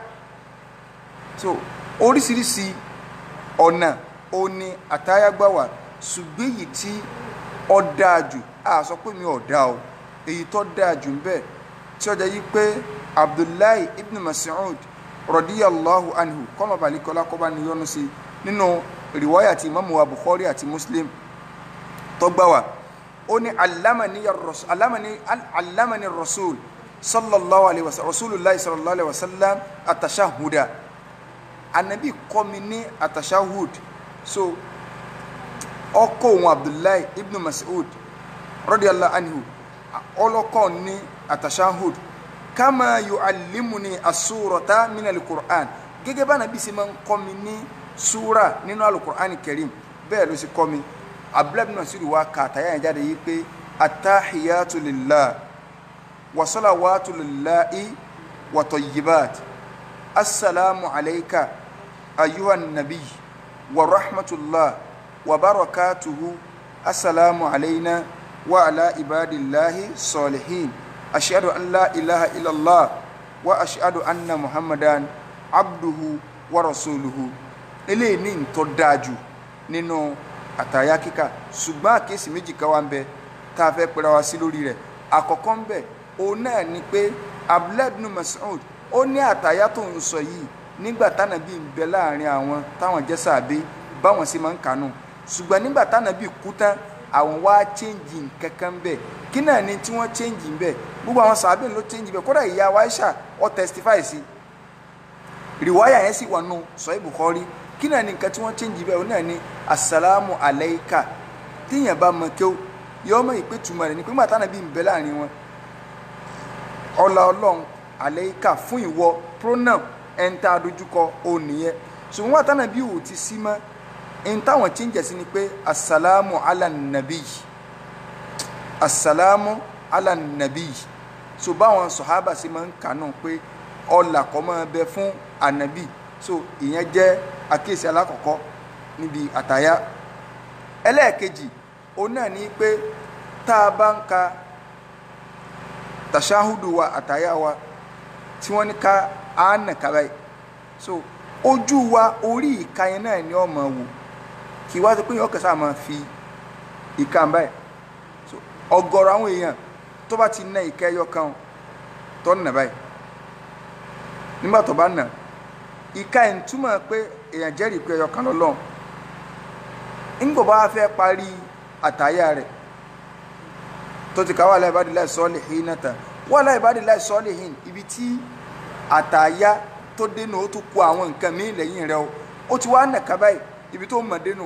So oríṣiríṣi ọ̀nà ó ní àtáyà gbà wá, ṣùgbọ́n èyí tí ó dáa jù, a sọ pé mi ò dáa o, èyí tó dáa jù ń bẹ tí ó jẹ́ yí pé Abdullahi ibn Mas'ud radiyallahu anhu kọ́nà balikọ́lá kọ́ba ni yọ́nú sí nínú riwaya ti Imamu wa Bukhari àti Muslim tó gbà wá, ó ní allamani rasul sallallahu alayhi wa sallam, rasulullah sallallahu alayhi wa sallam atashahuda, anabi kọ́ mi ní atashahud. So ọkọ òun Abdullahi ibn Mas'ud radiyallahu anhu ọlọ́kọ́ ní atashahud, kama yu'allimuni as-surata min al-Qur'an, gẹ́gẹ́ bá nàbí ṣe máa ń kọ́ mi ní súra nínú al-Qur'an karim, bẹ́ẹ̀ ló ṣe kọ́ mi. Abdullahi ibn Mas'ud wa kà àtàyà yẹn jáde yìí pé attahiyatu lillah wa salawatu lillahi wa tayyibat, assalamu alayka ayyuhan nabiy wa rahmatullah wa barakatuhu, assalamu alayna wa ala ibadillahi salihin ashhadu an la ilaha illallah wa ashhadu anna muhammadan abduhu wa rasuluhu. Eléyìí ní ntọ́ dáa jù nínú àtàyà kíkà. Ṣùgbọ́n àkíyèsí méjì kan wà ń bẹ tá a fẹ́ pera wa sí lórí rẹ̀. Àkọ́kọ́ ń bẹ, òun náà ni pé Abdullah ibn Mas'ud ó ní àtàyà tó ń sọ yìí nígbà tánàbí ń bẹ láàrin àwọn táwọn jẹ́ sàbí báwọn sì máa ń kànú, ṣùgbọ́n nígbà tánàbí kú tán àwọn wá chéǹjì nǹkankan bẹ̀. Kí náà ni tí wọ́n chéǹjì ń bẹ̀? Gbogbo àwọn sàbí ló chéǹjì bẹ̀, kódà ìyá wa Aisha ó testify sí rìwáyà yẹn sì wà nù Sahih Bukhari. Kí náà ni nǹkan tí wọ́n chéǹjì bẹ̀? Òun náà ni asalamu alayka. Tíyẹn bá mọ kéw yọ ọmọ ìpè túmọ̀ rẹ̀ ni pé nígbà tánàbí ń bẹ láàrin wọn, ọlá Ọlọ́run alayka fún ìwọ pronoun ẹni tá a dojúkọ òun nìyẹn. Ṣùgbọ́n wà tánàbí ò ti sí mọ́, ẹni táwọn chíńjẹ̀ sí ni pé asalamu ala nabi, asalamu ala nabi. So báwọn sọ̀hábà sí máa ń kànú pé ọlà kọ́ máa bẹ fún ànàbì. So ìyẹn jẹ́ àkíyèsí alákọ̀ọ́kọ́ níbi àtàyà. Ẹlẹ́ẹ̀kejì òun náà ni pé tá a bá ń ka tàṣáhùdù wa àtàyà wa tí wọ́n ní ká àánà kaba yìí, so ojú wa orí ìka yẹn náà ni ọmọ wò, kì í wá sí pé yẹn ọkàn sáà máa fi ìka ń báyìí. So ọ̀gọ̀rọ̀ àwọn èèyàn tó bá ti ná ìka ẹyọ kan tó nà báyìí, nígbà tó bá nà ìka ẹ̀ ń túmọ̀ pé èèyàn jẹ́rìí pé ẹyọ kan lọ́lọ́run. Ńgbọ̀ bá fẹ́ parí àtàyà rẹ̀ tó ti ká wà láì bá di láì sọ́ọ̀lì hìn náà tán, wà láì bá di láì sọ́ọ̀lì hìn, ibi tí àtàyà tó dénú ó tún kó àwọn nǹkan míì lẹ́yìn rẹ̀ o, ó ti wá nàka báyìí, ibi tó mọ̀ dénú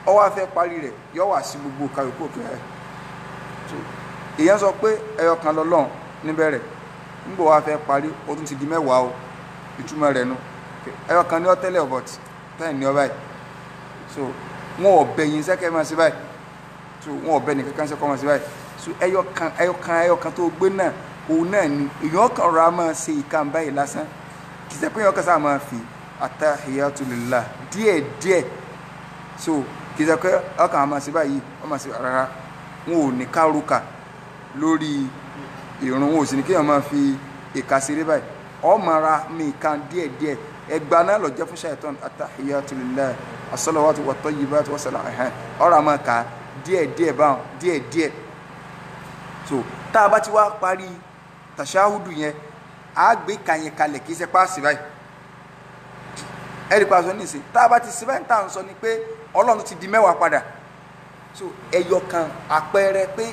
ó wá fẹ́ parí rẹ̀ yọ wá sí gbogbo kàyókù òkè rẹ̀. So èèyàn sọ pé ẹyọ kan lọ́lọ́run níbẹ̀rẹ̀, ńgbọ̀ wá fẹ́ parí ó tún ti di mẹ́wàá o, ìtumọ̀ rẹ̀ nu ẹyọ kan ní ọ tẹ́lẹ̀ but ten ní ọ báyìí. So wọn ò bẹ yín sẹ́kẹ̀ máa ṣe báyìí, so wọn ò bẹ nìkan kan sẹ́kọ̀ máa ṣe báyìí. So ẹyọ kan ẹyọ kan ẹyọ kan tó gbé náà òun náà ni èèyàn kan rà máa ṣe ìka báyìí lásán, kì í ṣe pé èèyàn kan sáà máa fi attahiyatu lillah díẹ̀ díẹ̀. So kì í ṣe pé ọkàn máa ṣe báyìí wọ́n máa ṣe rárá, wọn ò ní kárùkà lórí ìrun, wọn ò sì ní kéèyàn máa fi ìka ṣeré báyìí, ọ máa ra mi ìka díẹ̀ díẹ̀. Ẹgbàá náà lọ jẹ́ fún ṣàìtàn attahiyatu lillah as-salawatu wat-tayyibatu was-salam, ọ̀rọ̀ àmọ́ ká díẹ̀ díẹ̀ báwọn díẹ̀ díẹ̀. So tá a bá ti wá parí tàṣáhùdù yẹn, a gbé kàyẹn kalẹ̀ kì í ṣe páàsì báyìí. Ẹ̀rí pa sọ nísìnyí, tá a bá ti ṣe báyìí tá à ń sọ ni pé Ọlọ́run ti di mẹ́wàá padà. So ẹyọ kan àpẹẹrẹ pé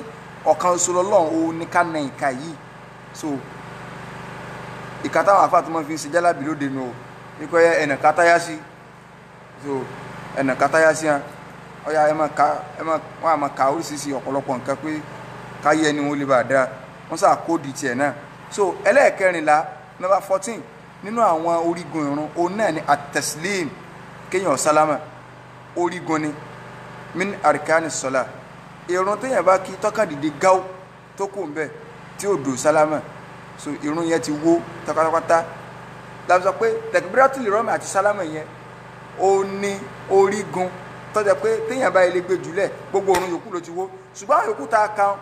ọ̀kan oṣù lọ́lọ́run òun ní ká na ìka yìí. So ìka táwọn àfáà tó máa fi ń ṣe jálàbí lóde nu o, nípa ẹnà kátáyà sí. So ẹnà kátáyà sí hàn ọ̀yà ẹ máa ka ẹ máa wọ́n á máa ka oríṣiríṣi ọ̀pọ̀lọpọ̀ nǹkan pé káyé ẹni wọn lè bá a dáa, wọ́n sà kóòdì tiẹ̀ náà. So ẹlẹ́ẹ̀kẹrìnlá number 14 nínú àwọn orígun ìrun òun náà ni at-taslim, kéèyàn sálámà, orígun ni min arkani sọlá. Ìrun téèyàn bá kí tọ́kàn dìde gáó tó kù ń bẹ̀ tí ò dò sálámà, so ìrun yẹn ti wó pátápátá. Láti sọ pé takbiratul ihram àti sálámà yẹn ó ní orígun tó jẹ́ pé téèyàn bá ilé gbé jùlẹ̀ gbogbo òrun yòókù ló ti wó. Ṣùgbọ́n àwọn yòókù tá a kan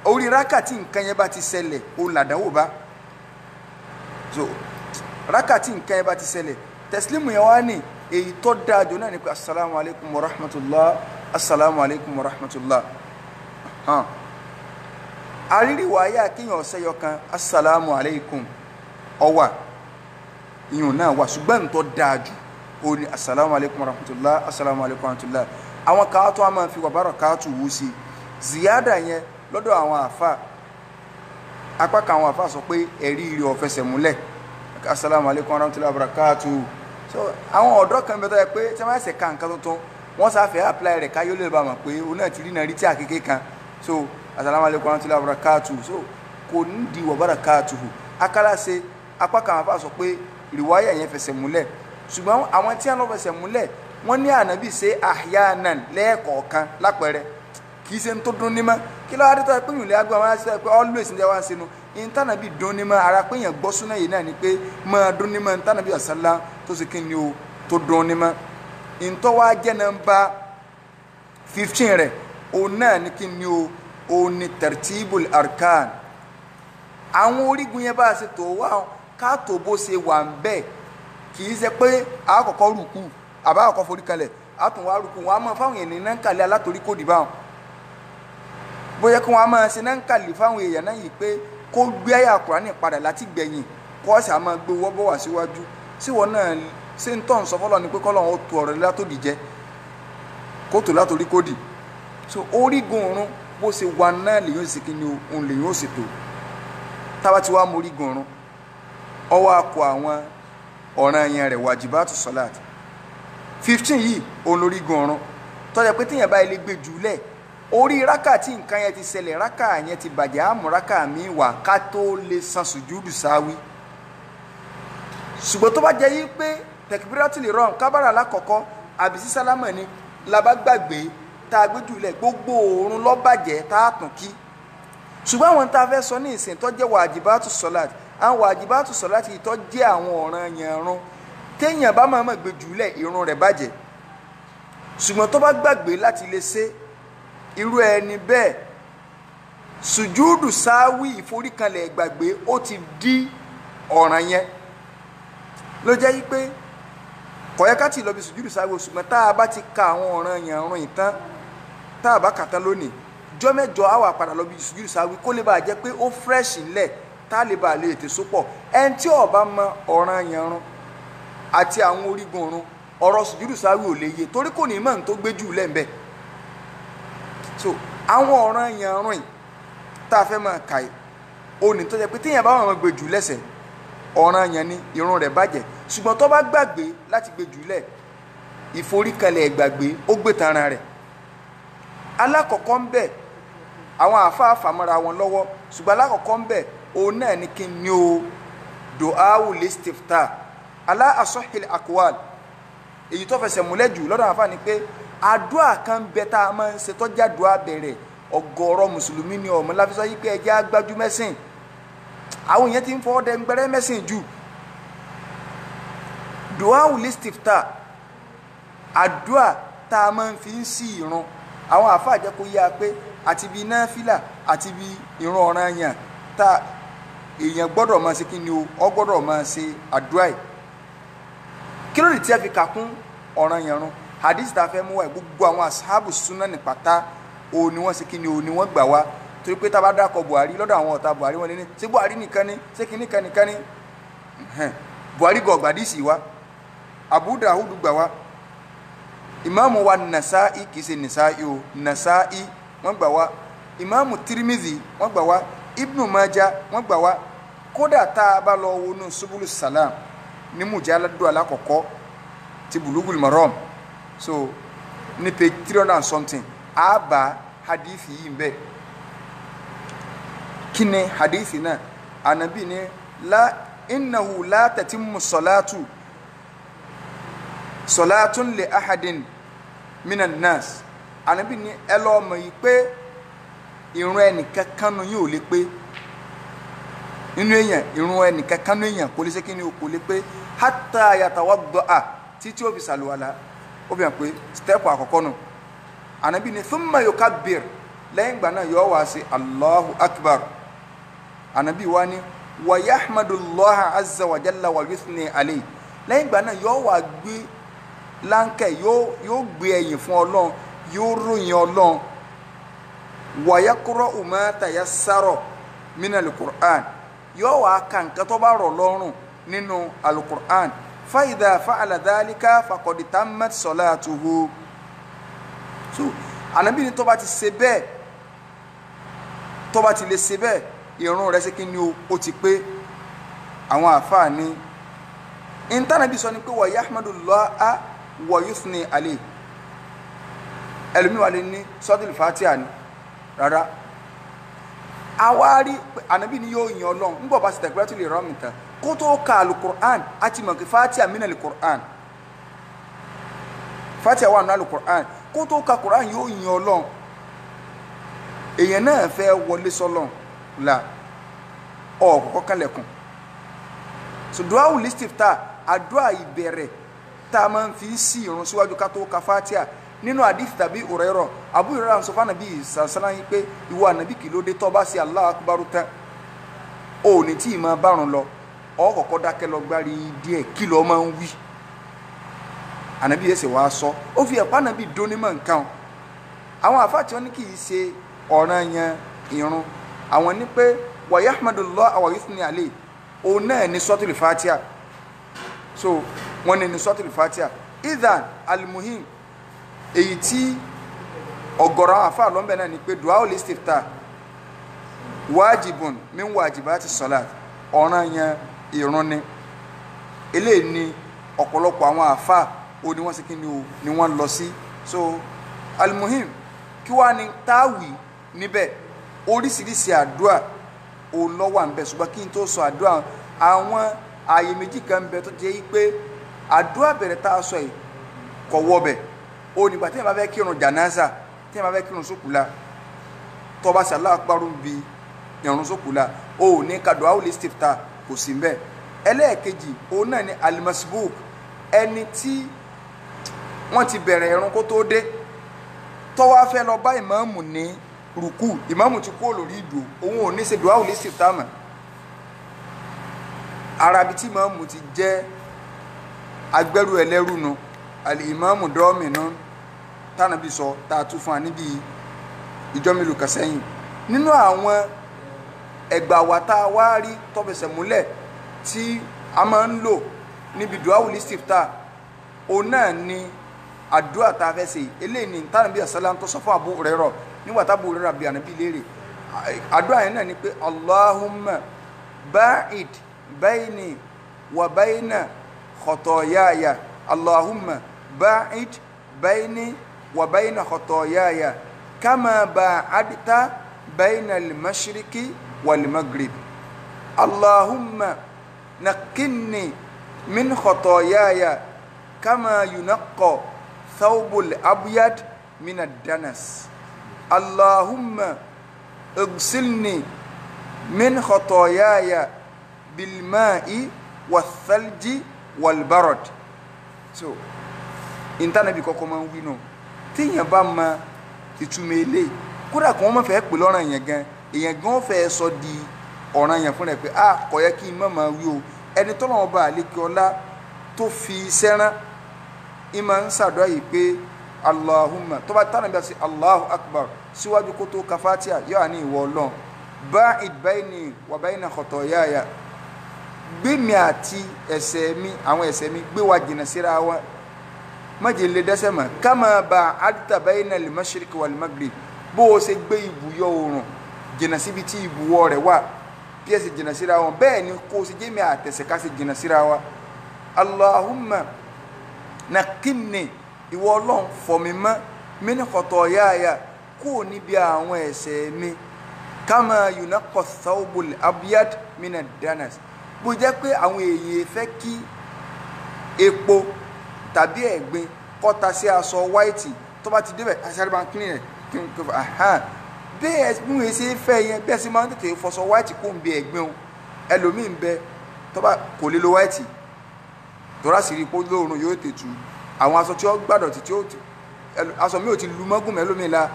orí rákà tí nǹkan yẹn bá ti ṣẹlẹ̀ ó làdánwò bá. So rákà tí nǹkan yẹn bá ti ṣẹlẹ̀ tẹ̀sílímù yẹn wá ní èyí tó dáa jù náà ni pé asalaamu alaykum wa rahmatulah, asalaamu alaykum wa rahmatulah. Àrírí wàáyà kéèyàn ọ̀sẹ̀ yọkan asalaamu alaykum ọwà ìyún náà wà, ṣùgbọ́n tó dáa jù ó ní asalaamu alaykum wa rahmatulah, asalaamu alaykum wa rahmatulah. Àwọn káàtó a máa fi wa barakatu wú sí ziyada yẹn lọ́dọ̀ àwọn àfa. Apá kan àwọn àfa sọ pé ẹ̀rí rẹ̀ ò fẹsẹ̀ múlẹ̀, asalaamu alaykum wa rahmatulah wa barakatu. So àwọn ọ̀dọ́ kan bẹ tó yẹ pé tí wọ́n bá ṣe ka nǹkan tuntun wọ́n sáfẹ́ apply rẹ̀ káyọ́ lè bá mọ̀ pé òun náà ti rí náà rí tí àkékè kan. So asalaamu alaykum wa rahmatulah wa barakatu, so kò ní di wa barakatu. Akálàṣe apá kan àwọn àfa sọ pé rìwáyà yẹn fẹsẹ̀ múlẹ̀, ṣùgbọ́n àwọn tí wọ́n lọ fẹsẹ̀ múlẹ̀ wọ́n ní ànábì ṣe ahyanan lẹ́ẹ̀kọ̀ọ̀kan lápẹẹrẹ, kì í ṣe ń tó dún ní mọ́. Kí ló wá dé tó yẹ pé ìrìnlẹ̀ agbọ́n wọn á ṣe pé always ń jẹ́ wá ń sinú ìtànàbí dún ní mọ́. Ara pé èèyàn gbọ́ súná yìí náà ni pé máa dún ní mọ́ ìtànàbí ọ̀sánlá tó ṣe kí ni o tó dún ní mọ́. Ìtọ́ wa jẹ́ nọ́mbà 15 rẹ̀ Òun náà ní kí ni o? Òun ni tartibul arkan. Àwọn orígun yẹn bá a ṣe tó wá ká tó bó ṣe wà ń bẹ́ẹ̀, kì í ṣe pé àkọ́kọ́ rùkú àbá àkọ́kọ́ forí kalẹ̀ àtún wá rùkú. Wọn á máa fáwọn èèyàn ní náǹkàlẹ̀ alátorí kò dì báwọn, bóyá kí wọn á máa ṣe náǹkàlẹ̀ fáwọn èèyàn náà yìí pé kó gbé àyà Kùránì padà láti gbẹ̀yìn, kó ọ̀sẹ̀ á máa gbé wọ́ bọ̀ wá síwájú. Síwọ náà ṣé ń tọ́ ń sọ fọlọ́ ni pé kọ́lọ́run ó tu ọ̀rọ̀ látòdì jẹ kó tó látòrí kò dì? So orígun ọ̀run bó ṣe wà náà lèyìn ó sì kí ni òun lèyìn ó sì tó. Tába ti wá mú orígun ọ̀run, ọwọ́ akọ àwọn ọ̀ràn yẹn rẹ̀ wàjibátù sọ́láàtì 15 yìí òun lórígun ọ̀run tọ́jà pé tíyẹn bá ilé gbé jùlẹ̀ orí rákà tí nǹkan yẹn ti ṣẹlẹ̀, rákà yẹn ti bàjẹ́, àmú rákà mi wà ká tó lè san sùjúdù sáwí. Ṣùgbọ́n tó bá jẹ́ yí pé tẹkibírátìlì rọrùn kábàrà lákọ̀ọ́kọ́ àbí sí sálámà ni la bá gbàgbé tá a gbé jùlẹ̀, gbogbo òórùn ló bàjẹ́ tá a tún kí. Ṣùgbọ́n àwọn tá a fẹ́ sọ ní ìsìn tó jẹ́ wàjibátù sọ́láàtì, àwọn wàjibátù sọ́láàtì tó jẹ́ àwọn ọ̀ràn yẹn rún, téèyàn bá máa máa gbé jùlẹ̀ irun rẹ̀ bàjẹ́. Ṣùgbọ́n tó bá gbàgbé láti lè ṣe irú ẹni bẹ́ẹ̀, sùjúdù sáwí ìforíkanlẹ̀ gbàgbé ó ti di ọ̀ràn yẹn. Ló jẹ́ yí pé kò yẹ ká tì lọ bí sùjúdù sáwí, ṣùgbọ́n tá a bá ti ka àwọn ọ̀ràn yẹn rún ìtàn, tá a bá kà tán lónìí, jọ́ mẹ́jọ á wà padà lọ bí sùjúdù sáwí kó lè bàa jẹ́ pé ó fresh ńlẹ̀ tá a lè bàa lè tè sópọ̀. Ẹni tí ó bá mọ ọ̀ràn yẹn rún àti àwọn orígun ọ̀run, ọ̀rọ̀ sùjúdù sáwí ò lè yé torí kò ní mọ̀ ní tó gbé jù lẹ́ńbẹ̀. So àwọn ọ̀ràn yẹn rún tá a fẹ́ máa kà í òní tó jẹ́ pé téèyàn bá wọn gbé jù lẹ́sẹ̀, ọ̀ràn yẹn ni irun rẹ̀ bàjẹ́. Ṣùgbọ́n tó bá gbàgbé láti gbé jù lẹ̀, ìforíkalẹ̀ gbàgbé ó gbé tanra rẹ̀. Alákọ̀ọ́kọ́ ń bẹ̀, àwọn àáfàá fàmọ́ra wọn lọ́wọ́, ṣùgbọ́n alákọ̀ọ́kọ́ ń bẹ̀ òun náà ni kí ni o? Du'awu listifta ala asahil akwal. Èyí tó fẹsẹ̀ múlẹ̀ jù lọ́dọ̀ àáfàá ni pé àdúà kan bẹ tá a máa ń ṣe tọ́jú àdúà bẹ̀rẹ̀. Ọ̀gọ̀ọ̀rọ̀ mùsùlùmí ni ọmọ láfíìsọ yìí pé ẹjẹ́ agbájú mẹ́sìn, àwọn èèyàn ti ń fọwọ́ dẹ́ngbẹ́rẹ́ mẹ́sìn jù. Du'awu listifta, àdúà tá a máa ń fi ń sí ìrun, àwọn àáfàá jẹ́ kó yá pé àti bí náfìlà àti bí ìrun ọ̀ranyàn tá èèyàn gbọ́dọ̀ máa ṣe kí ni o, ọ gbọ́dọ̀ máa ṣe àdúà yìí. Kí ló dé tí a fi kà kún ọ̀ranyàn run? Hadith tá a fẹ́ mú wá, gbogbo àwọn ashabu sunan ní pátá òun ni wọ́n ṣe kí ni òun ni wọ́n gbà wá. Torí pé tá a bá dákọ̀ Buhari lọ́dọ̀ àwọn ọ̀tá Buhari, wọ́n lé ní ṣé Buhari nìkan ni, ṣé kí nìkan nìkan ni? Buhari gọ̀ gbàdísì wá, Abu Dawud gbà wá, ìmáàmù wa Nasa'i, kì í ṣe Nasa'i o, Nasa'i wọ́n gbà wá, ìmáàmù Tirmidhi wọ́n gbà wá, Ibn Majah wọ́n gbà wá. Kódà tá a bá lọ wọnú Subulu Salam ní mujalladu alákọ̀ọ́kọ́ ti Bulugul Maram, so ní page 300 and something, a bá hadithi yìí ń bẹ. Kí ni hadithi náà? Ànábì ní la innahu la tatimmu salatu salatun li ahadin minan nas. Ànábì ní ẹ lọ mọ̀ yìí pé ìrun ẹnìkan kanu yìí ò lè pé nínú èèyàn, ìrun ẹnìkan kanu èèyàn kò lè ṣe kí ni o, kò lè pé hatta yatawadda'a, títí ó fi ṣàlùwàlá. Ó fi hàn pé stẹ́pù àkọ́kọ́ nù. Ànábì ní thumma yukabbir, lẹ́yìn ìgbà náà yóò wá sí Allahu akbar. Ànábì wá ní wa yahmadullaha azza wa jalla wa yuthni alayhi, lẹ́yìn ìgbà náà yóò wá gbé láńkẹ̀, yóò gbé ẹ̀yìn fún Ọlọ́run, yóò ròyìn Ọlọ́run. Wa yaqra'u ma tayassara mina alukur'an, yóò wá ka nǹkan tó bá rọ̀ lọ́rùn nínú alukur'an. Fa idha fa'ala dhalika faqad tammat salatuhu. So Ànábì ní tó bá ti ṣe bẹ́ẹ̀, tó bá ti lè ṣe bẹ́ẹ̀, ìrun rẹ̀ ṣe kí ni o, ó ti pé. Àwọn àáfàá ní ìntànàbí sọ ni pé wa yahmadullaha wa yuthni alayhi. Ẹlòmíì wà lè ní suratul Fatiha ni, rárá. Àwárí Ànábì ni yóò yan Ọlọ́run ń bọ̀ bá ṣe takbiratul ihram tán kó tó ka alukur'an, àti mọ̀ kí Fatiha mina alukur'an, Fatiha wà nínú alukur'an, kó tó ka kur'an yóò yan Ọlọ́run. Èèyàn náà fẹ́ wọlé sọ́lọ́run la ọ̀kọ̀ọ̀kọ̀ kalẹ̀kùn. So duawu listifta, àdúrà ìbẹ̀rẹ̀ tá a máa ń fi sí ìrun síwájú ká tó ka Fatiha Nínú àdìsí tàbí Hurairah, Abu Hurairah sọ fún ànàbí sàlá yín pé ìwọ ànàbí kì ló dé tó bá sí Allahu Akbar tán, ò ní tí ì máa bárun lọ, ọ kọ́kọ́ dákẹ́ lọ gbárí díẹ̀, kí ló máa ń wí? Ànàbí yẹn sì wá sọ, ó fi ẹ̀pá ànàbí dónímọ̀ nǹkan. Àwọn àfáà tí wọ́n ní kì í ṣe ọ̀ranyàn ìrun, àwọn ní pé wa yahmadullah wa yuthni alayhi, òun náà ní suratul Fatiha. So wọ́n ní suratul Fatiha. Idhan almuhim, èyí tí ọ̀gọ̀rọ̀ àwọn àfáà lọ́nbẹ̀ náà ni pé du'a ul-istiftah wajibun min wajibati salat, ọ̀ranyàn ìrun ni. Eléyìí ni ọ̀pọ̀lọpọ̀ àwọn àfáà ó ní wọ́n sì kí ni o ni wọ́n lọ sí. So almuhim, kí wàá ní táwì níbẹ̀? Oríṣiríṣi àdúrà òun ló wà níbẹ̀. Ṣùgbọ́n kí n tó sọ àdúrà, àwọn ààyè méjì kan ń bẹ tó jẹ́ pé àdúrà bẹ̀rẹ̀ tá a sọ yìí kò wọbẹ̀. Ó nígbà tí èèyàn bá fẹ́ kírun jànáza, tí èèyàn bá fẹ́ kírun sókùlà, tó bá ṣe Allahu Akbar bí ìrun sókùlà, ó ní ka du'a ul-istiftah, kò sí mbẹ̀. Ẹlẹ́ẹ̀kejì òun náà ni al-masbuk, ẹni tí wọ́n ti bẹ̀rẹ̀ ìrun kó tó dé, tó wá fẹ́ lọ bá ìmáàmù ní rùkú, ìmáàmù ti kúrò lórí ìdò, òun ò ní ṣe du'a ul-istiftah mọ́. Arabi tí ìmáàmù ti jẹ́ agbẹ́rù ẹlẹ́rù nu, al-imamu dọ́ọ̀mìnú tánàbí sọ tá a tún fún wa níbi ìjọ mélòó kan sẹ́yìn. Nínú àwọn ẹgbà wa tá a wá rí tó fẹsẹ̀ múlẹ̀ tí a máa ń lò níbi du'a ul-istiftah, òun náà ni àdúrà tá a fẹ́ ṣe. Eléyìí ni tánàbí àsálàm tó sọ fún Abu Hurairah nígbà tá Abu Hurairah bí ànábì léèrè. Àdúrà yẹn náà ni pé Allahumma ba'id bayni wa bayna khotoyaya, Allahumma ba'id bayni wa bayna khotoyaya kama ba'adta bayna al-mashriqi wal-maghrib, Allahumma naqqinni min khotoyaya kama yunaqqa thawbul abyad min ad-danas, Allahumma اغسلني من خطاياي بالماء والثلج والبرد. So ìntànàbí kọ́kọ́ máa ń wí náà, téèyàn bá mọ ìtumọ̀ eléyìí, kódà kí wọ́n má fẹ́ pè lọ́ràn yẹn gan, èèyàn gan fẹ́ sọ di ọ̀ràn yẹn fún rẹ̀ pé a kò yẹ kí n má máa wí o. Ẹni tọ́lọ́run ọba àlékè ọlá tó fi sẹ́rán ìmọ̀ ń ṣàdúrà yìí pé Allahumma, tó bá tánà bí a ṣe Allahu Akbar síwájú kó tó ka Fatiha, yóò wà ní ìwọ Ọlọ́run ba'id bayni wa bayna khotoyaya, gbé mi àti ẹ̀ṣẹ̀ mi, àwọn ẹ̀ṣẹ̀ mi gbé wa jìnnà síra wa, má jẹ́ lè dẹ́ṣẹ̀ mọ́, kama ba'adta bayna al-mashriqi wal-maghrib, bó o ṣe gbé ibùyọ oòrùn jìnnà síbi tí ibùwọ̀ rẹ̀ wà, bí ẹ ṣe jìnnà síra wọn, bẹ́ẹ̀ ni kó o ṣe jẹ́ mi àtẹ̀ṣẹ̀ ká ṣe jìnnà síra wa. Allahumma naqqinni, ìwọ Ọlọ́run fọ̀ mí mọ́, min khotoyaya, kúrò níbi àwọn ẹ̀ṣẹ̀ mi, kama yunaqqa thawbul abyad min ad-danas, bó jẹ́ pé àwọn èèyàn fẹ́ kí epo tàbí ẹ̀gbin kọ́ta sí aṣọ wáìtì, tó bá ti débẹ̀ aṣáré máa ń clean rẹ̀ kí n kò fà bẹ́ẹ̀ bí wọ́n ṣe fẹ́ yẹn, bẹ́ẹ̀ sì máa ń tètè fọṣọ wáìtì kó ń bi ẹ̀gbin o. Ẹlòmíì ń bẹ tó bá kò lè lo wáìtì tọ́ra sì rí i pé lóòrùn yóò tètú àwọn aṣọ tí ó gbàdọ̀tì tí ó aṣọ mi ò ti lu mọ́gùn mẹ́lòmíì la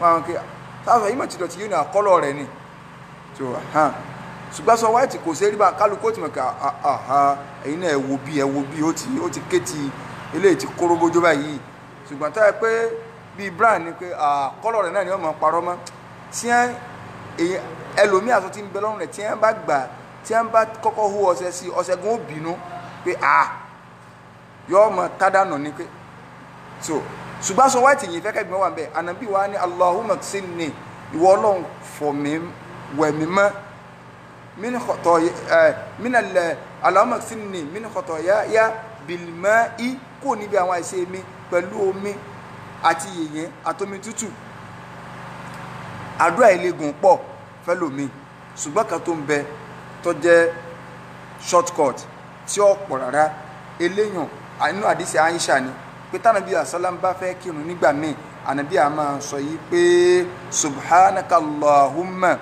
wọn kí aṣọ yìí mọ̀ ti dọ̀tí yóò ní àkọ́lọ̀ rẹ̀ ni. Ṣùgbọ́n aṣọ wáìtì kò ṣe é rí bá kálukú ó ti mọ̀ ká ẹ̀yin náà ẹ wo bí ẹ wo bí ó ti ké ti eléyìí ti kóró bójú báyìí. Ṣùgbọ́n tá ẹ pé bíi brown ni pé àkọ́lọ̀ rẹ̀ náà ni wọ́n mọ̀ parọ́ mọ́, tí ẹlòmíì aṣọ tí ń bẹ lọ́rùn rẹ̀ tí wọ́n bá gbà tí wọ́n bá kọ́kọ́ hó ọṣẹ sí ọṣẹ gan ó bínú pé yọ ọmọ tádànù ni pé so. Ṣùgbọ́n aṣọ wáìtì yìí fẹ́ kẹ́gbẹ́ wà ń bẹ̀. Ànábì wa ní Allahumma ksinni, ìwọ Ọlọ́run fọ̀ mí wẹ̀ mí mọ́, min khata Allahumma ksinni min khataaya bil ma'i, kò níbi àwọn àìṣe mi pẹ̀lú omi àti yìnyín àtomi tútù. Àdúrà ilégun pọ̀ fẹ́lòmí, ṣùgbọ́n kan tó ń bẹ tó jẹ́ shortcut tí ó pọ̀ rárá eléyàn inú àdìsí Aisha ni pé tánàbí àsálàm bá fẹ́ kírun nígbà míì, ànàbí a máa sọ yìí pé subhanaka Allahumma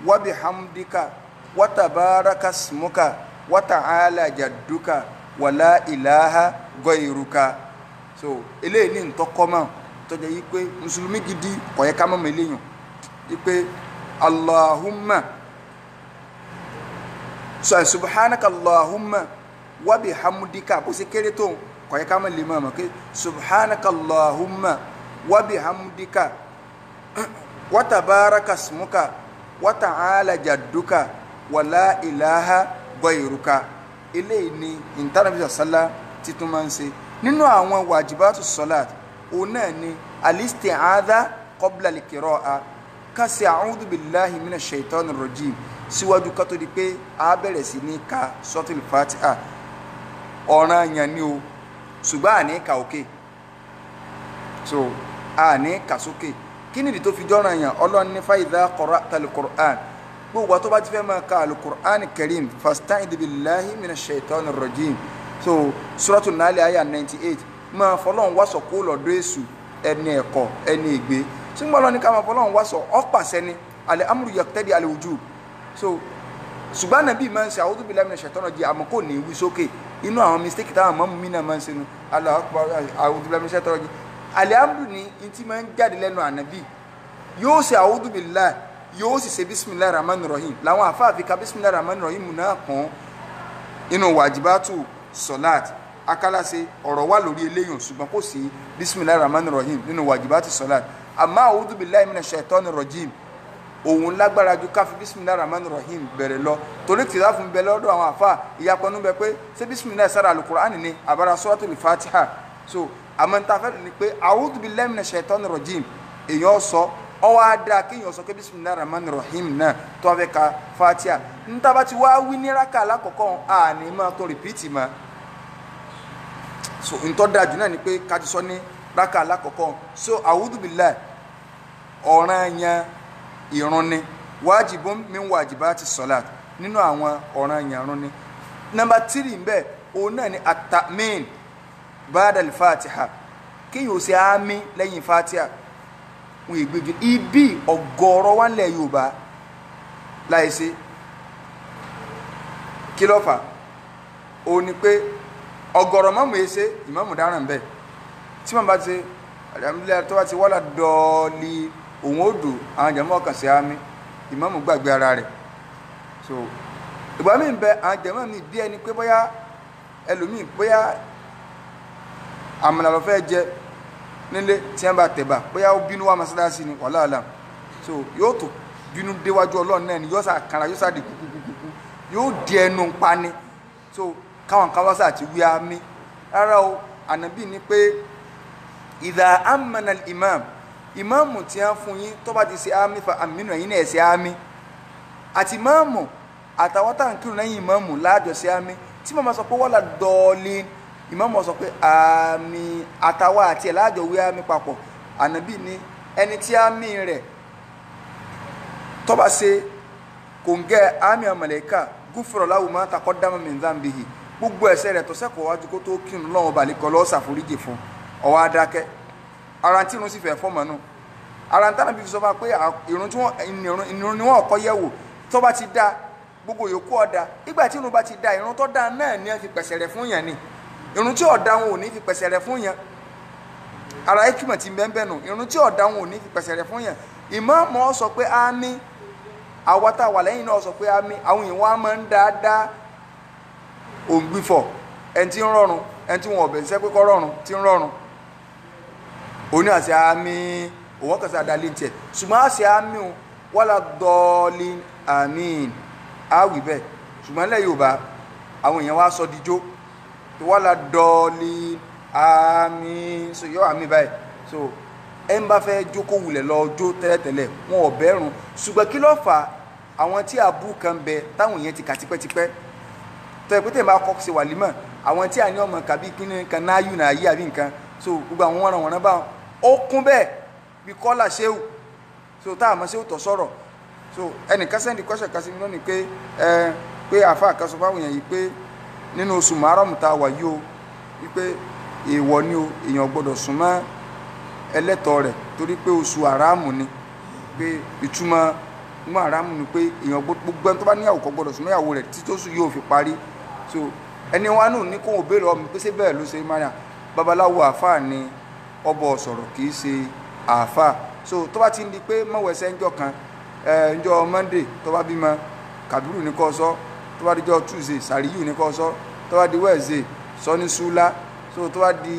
wa bihamdika wa tabaraka smuka wa ta'ala jadduka wa la ilaha gairuka. So eléyìí ní ntọ́kọ́mọ́ tó jẹ́ yí pé mùsùlùmí gidi kò yẹ ká mọ̀ mọ́ eléyàn yí pé Allahumma subhanaka Allahumma wa bihamdika bó ṣe kéré tó kò yẹ ká mọ̀ lè mọ̀ mọ̀ pé subhanaka Allahumma wa bihamdika wa tabaraka ismuka wa ta'ala jadduka wa la ilaha gairuka. Eléyìí ni ìntànàbí sàlá títún máa ń ṣe nínú àwọn wàjibátù sọláàt. Òun náà ni alisti'adha qabla al-qira'a, ká ṣe a'udhu billahi minash shaitanir rajim síwájú ká tó di pé a bẹ̀rẹ̀ sí ní ka suratul Fatiha. Ọ̀ranyàn ni o, ṣùgbọ́n àní ka òkè, so àní ka sókè. Kí nìdí tó fi jọ́ranyàn? Ọlọ́run ní fa idha qara'tal Qur'an, gbogbo àti tó bá ti fẹ́ máa ka alukur'an karim fasta'idh billahi minash shaitanir rajim. So suratul Nahl aya 98, máa fọlọ́n wàsọ̀ kó lọ́dọ̀ èṣù ẹni ẹ̀kọ́ ẹni ìgbé. Ṣùgbọ́n lọ́ni ká máa fọlọ́n wàsọ̀ ọ̀pàṣẹ ni al-amru yaqtadi al-wujub. So ṣùgbọ́n nàbí máa ń ṣe a'udhu billahi minash shaitanir rajim, àmọ́ kò ní wí sókè. Inú àwọn mistake táwọn mọ́mú mi náà máa ń ṣe nu Allahu akbar a'udhu billahi minash shaitanir rajim. Al-amru ni ntí máa ń jáde lẹ́nu ànábì, yóò ṣe a'udhu billahi, yóò sì ṣe bisimilahi rahman rahim. Làwọn àfáàfin ka bisimilahi rahman rahim náà kàn inú wàjibátù sọláàt. Akálàṣe ọ̀rọ̀ wà lórí eléyìn, ṣùgbọ́n kò sí bisimilahi rahman rahim nínú wàjibátù sọláàt. Àmọ́ a'udhu billahi minash shaitani rajim òun lágbára ju káfí bisimilahi rahman rahim bẹ̀rẹ̀ lọ, torí tìlá fún bẹ lọ́dọ̀ àwọn àfáà ìyapọ̀nù bẹ pé ṣé bisimilahi sára alukur'an ni àbára suratul fatiha. So àmọ́ níta fẹ́ ni pé a'udhu billahi minash shaitani rajim èèyàn sọ ọwọ́ adá kéèyàn sọ pé bisimilahi rahman rahim náà tó wá fẹ́ ka fatia. Níta bá ti wá wí ní rákà alákọ̀ọ́kọ́ àní máa tó rìpíìtì mọ́. So ntọ́ dájú náà ni pé ká ti sọ ní rákà alákọ̀ọ́kọ́. So a'udhu billahi ọ̀ranyàn ìrun ni, wájibun min wajibati salat, nínú àwọn ọ̀ranyàn ìrun ni. Nọ́mbà 3 ń bẹ, òun náà ni at-ta'min ba'da al-fatiha, kéèyàn ó ṣe àmín lẹ́yìn fatia. Wọn ìgbéjú ibi ọ̀gọ̀rọ̀ wà nílẹ̀ Yorùbá láìsí. Kí ló fà? Ó ní pé ọ̀gọ̀rọ̀ mọ́mù yìí ṣe ìmọ̀mù dáràn bẹ́ẹ̀. Tí wọ́n bá ti alhamdulillah tó bá ti wọ́lá dọ́ọ̀lì òun ó dùn àwọn jẹ̀mọ́ ọkàn sí àmì, ìmọ̀mù gbàgbé ara rẹ̀. So ìgbà míì bẹ àwọn jẹ̀mọ́ mi bí ẹni pé bóyá ẹlòmíì bóyá àmàlà ló fẹ́ jẹ nílé tí wọ́n bá tẹ̀bà bóyá ó bínú wá mọ́sálásí ni wàhálà àlà. So yóò tó bínú déwájú Ọlọ́run náà ni yóò sà kanra, yóò sà di kúkúkúkú, yóò di ẹnu pani. So káwọn kan wá sà ti wí àmì. Rárá o, ànábì ni pé ìdá amana imam, ìmáàmù tí wọ́n fún yín tó bá ti ṣe àmì fa àmínú ẹ̀yin náà ṣe àmì. Àti ìmáàmù àtàwọn tá à ń kírun lẹ́yìn ìmáàmù láàjọ ṣe àmì. Tí màmá sọ pé wọ́lá dọ́ọ̀lì, ìmáàmù sọ pé àmì, àtàwọn àti ẹ̀ láàjọ wí àmì papọ̀. Ànábì ni ẹni tí àmì rẹ̀ tó bá ṣe kòǹgẹ́ àmì àmàlẹ́kà gúfúrọ̀ láwùmọ́ máa takọ́ dámọ̀ min dhanbihi, gbogbo ẹ̀ṣẹ̀ rẹ̀ tó sẹ́kọ̀ọ́ wájú kó tó kírun lọ́wọ́ balẹ̀ kọ́ lọ́ọ́ ṣàforíjì fún ọwọ́ adákẹ́. Ara tí irun sì fẹ́ fọ́mọ nù. Ara tí Ànábì fi sọ fún wa pé irun tí wọ́n irun ni wọ́n kọ́ yẹ̀ wò tó bá ti dá gbogbo yòókù ọ̀dà. Ìgbà tí irun bá ti dá, irun tó dá náà ni wọ́n fi pẹ̀sẹ̀ rẹ̀ fún yàn ni. Irun tí ọ̀dà wọn ò ní fi pẹ̀sẹ̀ rẹ̀ fún yàn. Ara ikimọ̀ ti bẹ́ẹ̀ nù. Irun tí ọ̀dà wọn ò ní fi pẹ̀sẹ̀ rẹ̀ fún yàn. Ìmáàmù ó sọ pé àmín, àwa tá a wà lẹ́yìn náà sọ pé àmín. Àwọn èèyàn wa máa ń dáadáa òǹgbìfọ̀, ẹni tí ń rọrùn, ẹni tí wọn ọ̀bẹ̀ ṣiṣẹ́ pé kọ́ rọrùn tí ń rọrùn, òní àti àmín, òwò kan sí adalé tiẹ̀. Ṣùgbọ́n àṣẹ àmín o wala dọ́ọ̀lì àmín àwì bẹ́ẹ̀. Ṣùgbọ́n ilẹ̀ Yorùbá àwọn èèyàn wa sọ dijó wala dọ́ọ̀lì àmín, so yọ àmín báyìí. So ẹ ń bá fẹ́ jókòó wulẹ̀ lọ jó tẹ́lẹ̀tẹ́lẹ̀ wọn ò bẹ́rùn. Ṣùgbọ́n kí ló fà àwọn tí àbú kan bẹ táwọn èèyàn ti kà tipẹ́tipẹ́ tọ́ ẹ pé tẹ̀ máa kọ́ ṣe wàlímọ̀ àwọn tí a ní ọmọ kàbí kíní kan náà yù náà yí àbí nǹkan. So gbogbo àwọn wọ̀nranwọ̀nran báwọn ó kún bẹ́ẹ̀ bí kọ́là ṣéwù. So tá a mọ̀ ṣéwù tọ̀ sọ̀rọ̀. So ẹnìkan sẹ́ndì kọ́ṣẹ̀ kan sí mi lónìí pé ẹ pé àfa kan sọ fáwọn èèyàn yìí pé nínú oṣù márùn-ún tá a wà yìí o, wípé èèwọ̀ ni o, èèyàn gbọ́dọ̀ súnmọ́ ẹlẹ́tọ̀ọ́ rẹ̀ torí pé oṣù àràmù ni. Pé ìtumọ̀ mú àràmù ni pé èèyàn gbogbo ẹni tó bá níyàwó kò gbọ́dọ̀ súnmọ́ ìyàwó rẹ̀ títí oṣù yóò fi parí. So ẹni wa nù ní kóhùn béèrè ọmọ pé ṣé bẹ́ẹ̀ ló ṣe máa babaláwo àfáà ni ọbọ̀ sọ̀rọ̀ kì í ṣe àáfà. So tó bá ti ń di pé mọ̀wẹ́sẹ̀ ńjọ́ kan, ńjọ́ Monday tó bá bímọ Kàbírù ní kó sọ, tó bá dijọ́ Tuesday Sàríyù ní kó sọ, tó bá di Wednesday sọ ní Súlá, so tó bá di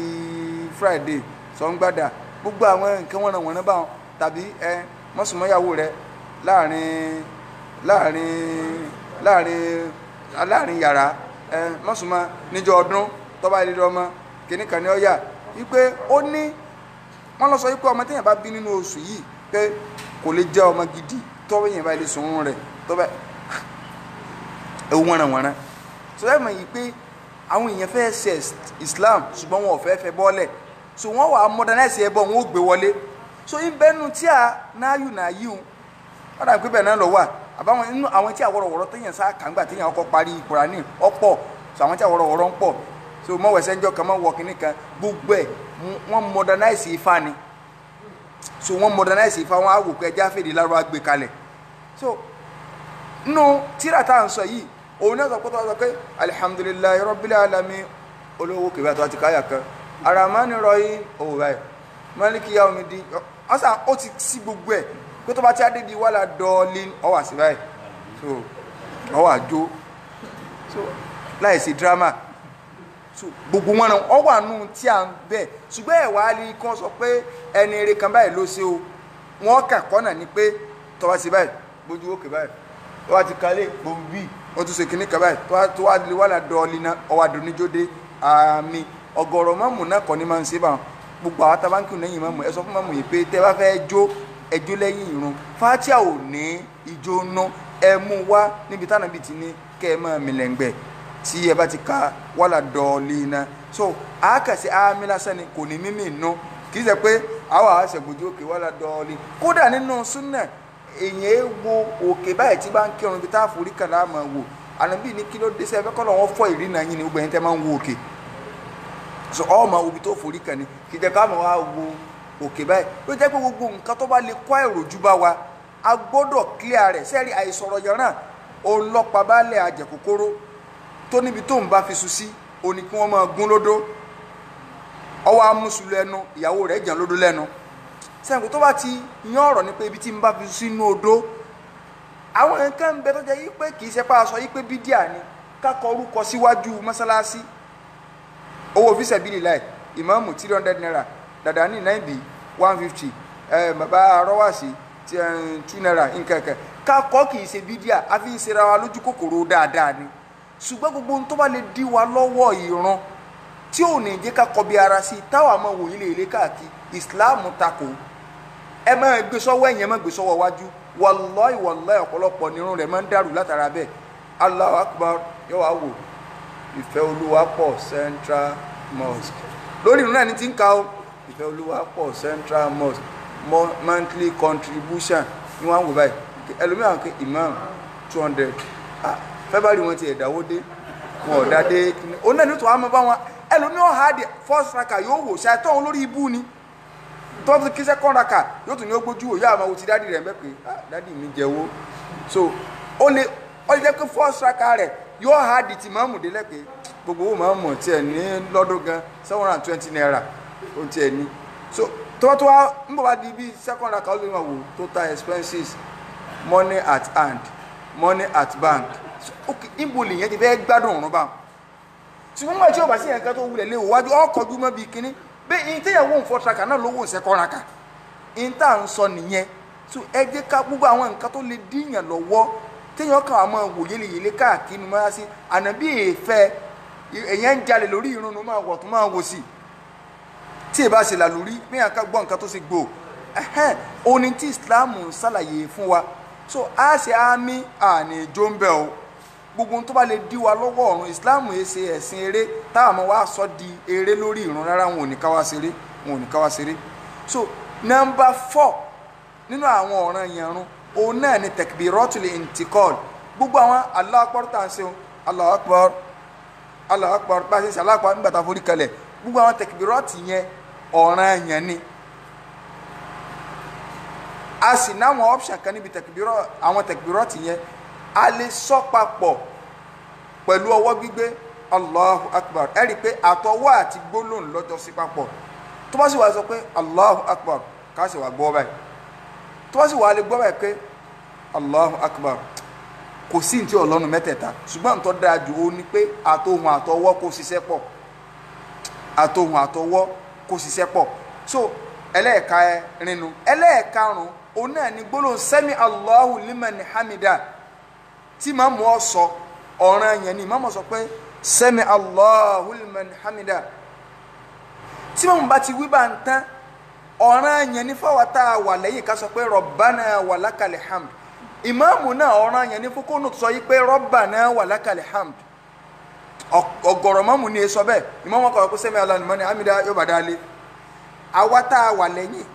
Friday sọ ń gbàdà, gbogbo àwọn nǹkan wọ̀nàwọ̀nà báwọn. Tàbí mọ́sùmọ́yàwó rẹ láàrin láàrin láàrin láàrin yàrá, mọ́sùmọ́ níjọ́ ọdún tó bá lè ọmọ kìnnì kan ní ọ̀yà wípé ó ní wọ́n lọ sọ wípé ọmọ téèyàn bá bí nínú oṣù yìí pé kò lè jẹ́ ọmọ gidi tọ́wọ́ èèyàn bá lè sùn rẹ̀ tó bá ewu wọ̀nàwọ̀nà. So ẹ mọ̀ yìí pé àwọn èèyàn fẹ́ ṣe Islam ṣùgbọ́n wọn ò fẹ́ fẹ́ bọ́ọ̀lẹ̀, so wọ́n wà á modernize ẹbọ wọn ó gbé wọlé. So ìbẹ́nu tí a náyù náyù wọ́n dà pé bẹ́ẹ̀ náà lọ wà àbáwọn inú àwọn tí àwọ̀rọ̀wọ̀rọ̀ téèyàn sá kàńgbà téèyàn kọ́ parí Kùránì ọ̀pọ̀. So àwọn tí àwọ̀rọ̀wọ̀rọ̀ ń pọ̀, so mọ̀wẹ̀sẹ̀ ńjọ́ kan mọ̀ wọ kínní kan gbogbo ẹ̀ wọ́n modernize Ifá ni. So wọ́n modernize Ifá, wọ́n á wò pé ẹja fèdè lárúbá gbé kalẹ̀. So nínú tíra tá à ń sọ yìí òun náà sọ pé tó wá sọ pé alihamudulilayi rabbil alamin olówó kìbá tó wá ti káyà kan aramani rọyìn òwò báyìí maliki yaomidi ọsàn ó ti sí gbogbo ẹ pé tó bá ti adé di wàhálà dọ́ọ̀lì ọwà sí báyìí, so ọwà jó, so láìsí drama. So gbogbo wọn náà ọwà nù tí à ń bẹ. Ṣùgbọ́n ẹ̀ wá rí kí wọ́n sọ pé ẹni eré kan báyìí ló ṣe o, wọ́n kà kọ́nà ni pé tó bá sí báyìí gbójú òkè báyìí tó bá ti kalẹ̀ gbòǹbì ó tún ṣe kínní kan báyìí tó wá lè wàhálà dọ́ọ̀lì náà ọwà dùnújóde àmì ọ̀gọ̀rọ̀ mọ́mù náà kọ́ ni máa ń ṣe báwọn. Gbogbo àwọn tabanki lẹ́yìn mọ́mù ẹ sọ fún mọ́mù yìí pé tẹ́ bá fẹ́ jó ẹjó lẹ́yìn ìrun, fatia ò ní ìjó ná, ẹ mú wá níbi táwọn ibi ti ní kẹ́ ẹ máa mìlẹ̀ngbẹ̀ tí ẹ bá ti ka wàhálà dọ́ọ̀lì náà. So àákàsí àmì lásán ni kò ní mímì ná, kì í ṣe pé àwọn àṣẹgbòjú òkè wàhálà dọ́ọ̀lì. Kódà nínú súnà èyàn wo òkè báyìí tí bá ń kírun ibi tá a forí kàn láàmú wò, ànábì ní kí ló dé sẹ́fẹ́ kọ́ lọ́wọ́ fọ́ ìrìnà yín ni gbogbo ẹ̀yin tẹ́ máa ń wo òkè. So ọmọ obi tó forí kàn ní kì í jẹ́ ká máa wá wo òkè báyìí. Ló jẹ́ pé gbogbo nǹkan tó bá lè kó àìròjú bá wa a gbọ́dọ̀ clear rẹ̀. Sẹ́ẹ̀rí àìsọ̀rọ̀ yọ̀ràn òun lọ́pa baálẹ̀ àjẹkòkòrò tó níbi tó ń bá fi sùn sí òun ni kí wọ́n máa gún lódó, ọwọ́ amúsùlù ẹnu ìyàwó rẹ̀ jàn lódó lẹ́nu. Sẹ́yìn tó bá ti yan ọ̀rọ̀ ni pé ibi tí ń bá fi sínú odó, àwọn nǹkan ń bẹ tó jẹ́ yí pé kì í ṣe pa aṣọ yí pé bídíà ni kákọ orúkọ síwájú mọ́sálásí, owó fíṣẹ̀bílì láì ìmáàmù 300 naira, dàdá ní 9b 150, bàbá arọ́wàsí 2 naira nkankan kákọ́ kì í ṣe bídíà, a fi ń ṣera wa lójú kòkòrò dáadáa ni. Ṣùgbọ́n gbogbo ohun tó bá lè dí wa lọ́wọ́ ìran tí ò ní jẹ́ ká kọbi ara sí táwa máa wò ilé ilé káàkiri, ìsìláàmù takò. Ẹ máa gbé sọ́wọ́ ẹ̀yìn, ẹ máa gbé sọ́wọ́ wájú. Wàláì wàláì ọ̀pọ̀lọpọ̀ nírun rẹ̀ máa ń dàrú látara bẹ́ẹ̀. Allahu Akbar yóò wá wò ìfẹ́ Olúwa pọ̀ Central Mosque lórí ìrun náà ní ti ń ka o, ìfẹ́ Olúwa pọ̀ Central Mosque monthly contribution ní wọ́n á wò báyìí. Ẹlòmíràn pé imam 200, February wọn ti ẹ̀dáwó dé wọn ò dá dé, òun náà nítorí àwọn bá wọn. Ẹlòmíràn ha di first raka yóò wò ṣàtọ̀ òun lórí ibú ni, tó fi kí second raka yóò tún ní ó gbójú wò, yóò àmọ́ wo ti dádì rẹ̀ mẹ́pẹ́ dádì mi jẹ́wọ́. So ó lè jẹ́ pé first raka rẹ̀ yóò ha di ti mọ́mù délẹ̀ pé gbogbo owó mọ́mù tiẹ̀ ní lọ́dún gan 720 naira ó tiẹ̀ ní. So tó tó wá ń bọ̀ wá di bí second raka ó lè máa wò total expenses, money at hand, money at bank. So ok, níbo lèyẹn ti fẹ́ gbádùn ọ̀run bá ṣùgbọ́n nígbà tí ó bá sí ẹ̀ka tó wulẹ̀ léwu wájú ọkọ̀ ojúmọ́ bíi kínní bẹ́ẹ̀ ní téèyàn wò ń fọ́ traka náà ló wò ń second raka ní tá à ń sọ nìyẹn. So ẹ jẹ́ ká gbogbo àwọn nǹkan tó lè díyàn lọ́wọ́ téèyàn kàn án máa wò yéléyèlé káàkiri máa sí ànábì èèfẹ́ èèyàn ń jalè lórí irun nu máa wọ̀ tó máa wò sí tí ì bá ṣe làlórí méèyàn ká gbọ́ nǹkan tó ṣe gbò ẹ̀hẹ́n oní tí Islam ń ṣàlàyé fún wa. So a ṣe àmì àní ìjó ń bẹ̀ o, gbogbo ohun tó bá lè dí wa lọ́wọ́ ọ̀run Islam yìí ṣe ẹ̀sìn eré táwọn ọmọ wa sọ di eré lórí ìrun rárá, wọn ò ní ká wá ṣeré, wọn ò ní ká wá ṣeré. So number 4 nínú àwọn ọ̀ràn ìyànrun òun náà ni takbiratul intikal, gbogbo àwọn Allahu Akbar tá à ń ṣe o, Allahu Akbar, Allahu Akbar bá a ṣe ń ṣe Allahu Akbar nígbà tá a forí kalẹ̀, gbogbo àwọn takbirati yẹn ọ̀ràn yẹn ni. A sì náwọn option kan níbi àwọn takbirati yẹn, a lè sọ papọ̀ pẹ̀lú ọwọ́ gbígbé Allahu Akbar. Ẹ rí i pé àtọwọ́ àti gbólóhùn lọ́jọ́ sí papọ̀. Tó bá sì wá sọ pé Allahu Akbar, ká sì wá gbọ́ báyìí. Tó bá sì wá lè gbọ́ báyìí pé Allahu Akbar, kò sí ní tí ọlọ́run mẹ́tẹ̀ẹ̀ta. Ṣùgbọ́n tó dáa jù ó ní pé àtohùn àtọwọ́ kó ṣiṣẹ́ pọ̀, àtohùn àtọwọ́ kó ṣiṣẹ́ pọ̀. So ẹlẹ́ẹ̀ka rinnu. Ẹlẹ́ẹ̀karùn-ún òun náà ni gbólóhùn sẹ́mi Allahu liman hamida tí màmú ọ sọ, ọ̀ràn yẹn ni màmú sọ pé sẹ́mi Allahu liman hamida. Tí màmú bá ti wí bá ń tán, ọ̀ràn yẹn ni fáwọn tá a wà lẹ́yìn ká sọ pé Rabbana walakal hamd. Ìmáàmù náà ọ̀ràn yẹn ni fúnkónù sọ yí pé Rabbana walakal hamd. Ọ̀gọ̀rọ̀ mọ́mù ni sọ bẹ́ẹ̀. Ìmáàmù kọ̀ pé sẹ́mi Allahu liman hamida yóò bá dá lé. Àwa tá a wà lẹ́yìn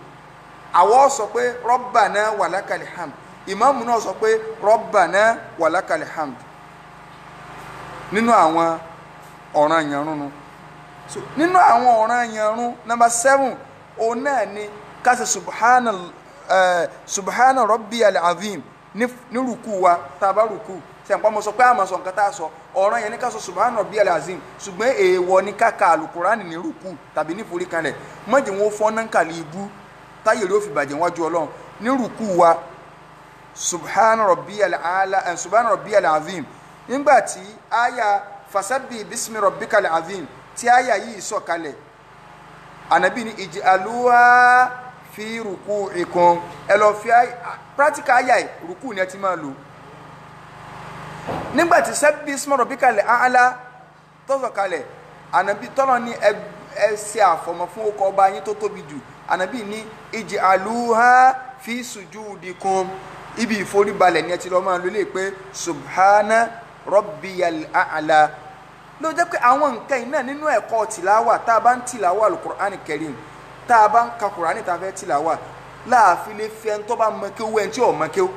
àwọ̀ sọ pé Rabbana walakal hamd. Ìmáàmù náà sọ pé Rabbana walakal hamd. Nínú àwọn ọ̀ràn yẹn rún. So nínú àwọn ọ̀ràn yẹn rún, number 7 òun náà ni ká ṣe subhana rabbiyal azim ní rúkú wa. Tá a bá rúkú ṣe àpá mo sọ pé àmọ́ sọ nǹkan tá a sọ, ọ̀ràn yẹn ní ká sọ subhana rabbiyal azim. Ṣùgbọ́n èèwọ̀ ní ká ka àlùkùránì ní rúkú tàbí ní forí kanlẹ̀. Mọ̀jẹ̀ wọn fọ́n náà kàlí ibú táyé rí ó fi bàjẹ́ wájú Ọlọ́run. Ní rúkú wa subhana rabbiyal ala subhana rabbiyal azim. Nígbà tí àyà fasabbi bismi rabbikal azim tí àyà yìí sọ̀kalẹ̀, ànábì ní ij'aluha fi ruku'ikum. Ẹ lọ fi practical àyà yìí, rúkú ni ẹ ti máa lò. Nígbà tí sabbi isma rabbikal a'la tó sọ̀kalẹ̀, ànábì tọ́lọ́ ní ẹ ṣe àfọ̀mọ́ fún ọkọ̀ ọba yín tó tóbi jù. Ànábì ní ij'aluha fi sujudikum. Ibi ìforíbalẹ̀ ni ẹ ti lọ máa lò lè pé subhana rabbiyal a'la. Ló jẹ́ pé àwọn nǹkan iná nínú ẹ̀kọ́ tìláwà, tá a bá ń tìláwà alukur'ani karim, tá a bá ń ka kur'ani tá a fẹ́ tìláwà, láàfin lè fi ẹni tó bá mọ kéwú ẹni tí ò mọ kéwú.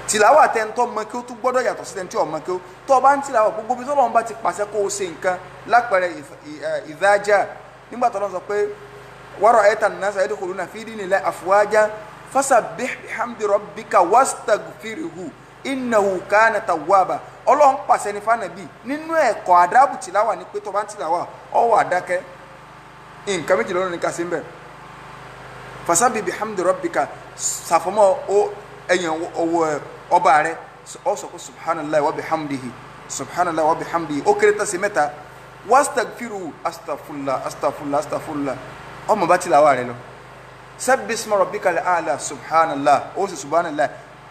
Tìláwà tẹni tó mọ kéwú tó gbọ́dọ̀ yàtọ̀ sí tẹni tí ò mọ kéwú. Tó o bá ń tìláwà gbogbo bí tọ́lọ́run bá ti pàṣẹ kó o ṣe nǹkan, lápẹẹrẹ ìdájà nígbà tọ́lọ́run sọ pé wa ra'ayta an-nasa yadkhuluna fi dinillahi afwaja fasabbih bihamdi rabbika wastaghfirhu innahu kana tawwaba. Ọlọ́run pàṣẹ ní fànàbí nínú ẹ̀kọ́ àdábù tìláwà ní pé tó bá ń tìláwà ọwọ́ àdákẹ́ nǹkan méjì lọ́rùn ní ká sí ń bẹ̀. Fasabbih bihamdi rabbika, ṣàfọmọ́ ẹ̀yàn ọwọ́ ọba rẹ, ọ sọ pé subhanallahi wa bihamdihi subhanallahi wa bihamdihi, ó kéré tán sí mẹ́ta. Wastaghfiruhu, astaghfirullah astaghfirullah astaghfirullah, ọmọ bá tìláwà rẹ lọ. Sabbih isma rabbikal a'la, subhanallah, ó sì subhanallah.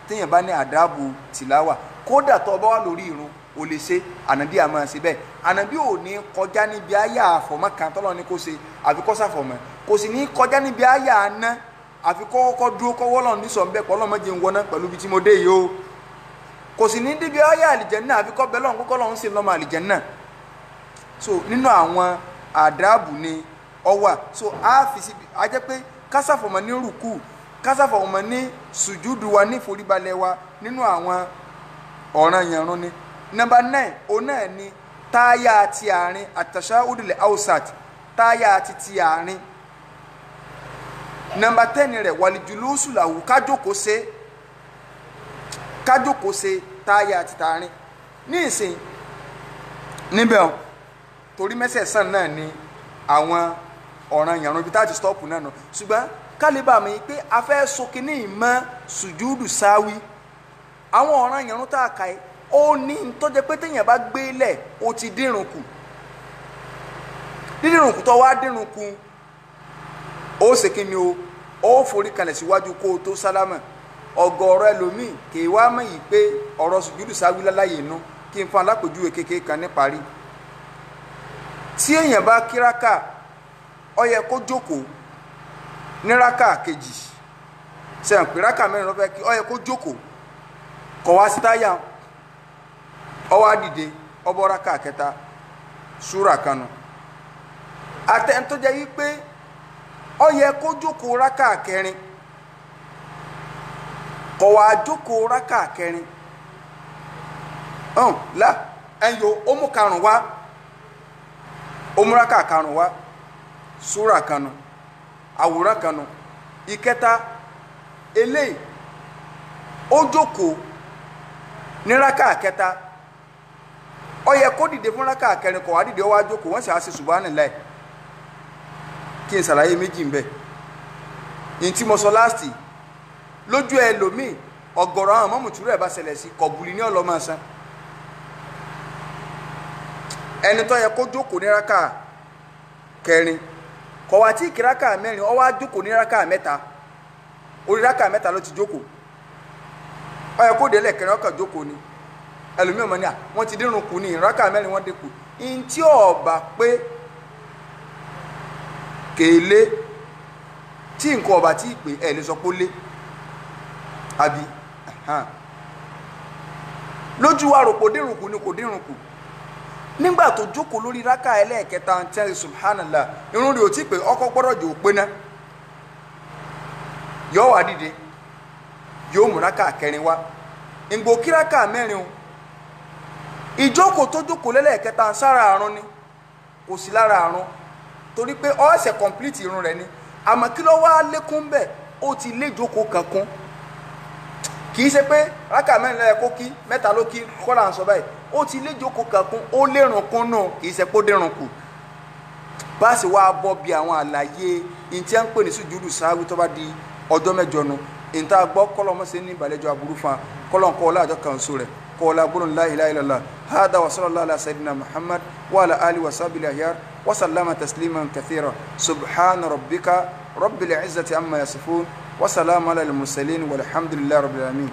Téèyàn bá ní àdábù tìláwà, kódà tó bá wà lórí irun o lè ṣe. Ànábì a máa ṣe bẹ́ẹ̀. Ànábì ò ní kọjá níbi àyà àfọ̀mọ́ kan tọ́lọ́ ní kó ṣe àfi kó ṣàfọ̀mọ́, kò sì ní kọjá níbi àyà àná àfi kọ́kọ́ dúró kọ́wọ́ lọ́n ní sọ̀nbẹ́ pọ̀ lọ́mọ jẹun wọná pẹ̀lú ibi tí mo dé yìí o. Kò sì ní débi àyà àlìjẹ́nnà àfi kọ́ bẹ́ẹ̀ lọ́n kókọ́ lọ́n sì lọ́mọ àlìjẹ́nnà. So nínú àwọn àdábù ni ọ wà. So a fi síbi a jẹ́ pé kásàfọ̀mọ́ ní rùkú, kásàfọ̀mọ́ ní sùjúdù wa, ní ìforíbalẹ̀ wa, nínú àwọn ọ̀ràn yẹn ni. Nọ́mbà 9 òun náà ni táyà ti àárín, àtàṣáhùdùlẹ̀ hausat, táyà ti ti àárín. Nọ́mbà 10 rẹ̀ wàlìjùlùsù làwù, kájókòó ṣe, kájókòó ṣe táyà ti tàárín. Ní ìsìn níbẹ̀ o, torí mẹ́sẹ̀sán náà ni àwọn ọ̀ràn yẹn ibi tá a ti stọ́ọ̀pù náà nù. Ṣùgbọ́n kálíbà mi pé a fẹ́ so kínní ìmọ̀ sùjúdù sáwí. Àwọn ọ̀ràn yẹn tá a kà í, ó ní tó jẹ́ pé téèyàn bá gbé lẹ̀ ó ti dírun kù. Dídírun kù tó wá dírun kù, ó ṣe kí ni o, ó forí kalẹ̀ síwájú kó o tó sálámà. Ọ̀gọ̀ọ̀rọ̀ ẹlòmíì kì í wá mọ̀ yìí pé ọ̀rọ̀ sùjúdù sáwí láláyè inú. Kí n fún alápèjúwe kékeré kan níparí. Tí èèyàn bá kíráka, ó yẹ kó jókòó ní rákà kejì. Sẹ́yìn pé rákà mẹ́rin ló fẹ́ kí, ó yẹ kó jókòó, kọ̀ wá sí táyà, ó wá dìde, ó bọ́ rákà kẹta, súrà kanu. Àtẹn tó jẹ́ wípé ó yẹ kó jókòó rákà kẹrin, kọ̀ wá jókòó rákà kẹrin, la ẹ̀yọ ó mú karùn wá, ó mú rákà karùn wá, súrà kanu, àwòrán kanu. Ìkẹta eléyìí, ó jókòó ní rákà kẹta, ó yẹ kó dìde fún rákà kẹrin, kò wá dìde, ó wá jókòó, wọ́n sì á ṣe subhanallah. Kí n ṣàlàyé méjì ń bẹ. Ní tí mo sọ láàsì lójú ẹlòmíì, ọ̀gọ̀rọ̀ àwọn mọ́mùtúrú ẹ̀ bá ṣẹlẹ̀ sí kọ̀bùlì ní ọlọ́mọ san. Ẹni tó yẹ kó jókòó ní rákà kẹrin kọ̀wá tí kìrákà mẹ́rin, ó wá jókòó ní rákà mẹ́ta, orí rákà mẹ́ta ló ti jókòó. Ó yẹ kó délẹ̀ kẹrin, ọkàn jókòó ni. Ẹlòmíì ọmọ ní à wọ́n ti dírun kù ní rákà mẹ́rin wọ́n dínkù. Ntí ọba pé kèlé tí nǹkan ọba tí pè ẹ lè sọ pé ó lé àbí lójú wa rò kò dírun kù ni kò dírun kù. Nígbà tó jókòó lórí rákà ẹlẹ́ẹ̀kẹta tẹ́lẹ̀ subhanallah, irun rẹ̀ ò tí pé, ọkọ gbọ́dọ̀ jò pé ná. Yóò wá dìde, yóò mú rákà kẹrin wá. Ìgbò kí rákà mẹ́rin o, ìjókòó tó jókòó lẹ́lẹ́ẹ̀kẹta sára àrùn ni kò sí lára àrùn, torí pé ó ṣe complete irun rẹ̀ ni. Àmọ́ kí ló wá lékún bẹ́ẹ̀? Ó ti lé jókòó kan kún. Kì í ṣe pé rákà mẹ́rin lẹ́yẹ kó kí mẹ́ta ló kí kọ́là ń sọ báyìí, ó ti lé jókòó kan kún, ó lérun kún nù, kì í ṣe pé ó dérun kù. Bá a sì wá bọ́ bí àwọn àlàyé ìtí à ń pè ní sùjúdù sáwí tó bá di ọjọ́ mẹ́jọ nu. Ìta gbọ́ kọ́lọ́mọ́sẹ̀ ní ìbàlẹ́jọ́ aburú fún wa, kọ́lọ́nkọ́ ọlá àjọ kan so rẹ̀ kọ́lá gbólóhùn la ilaha illallah. Hada wa sallallahu ala sayyidina Muhammad wa ala alihi wa sahbihi ahyar wa sallama tasliman kathira. Subhana rabbika rabbil izzati amma yasifun wa salamu ala al-mursalin walhamdulillahi rabbil alamin.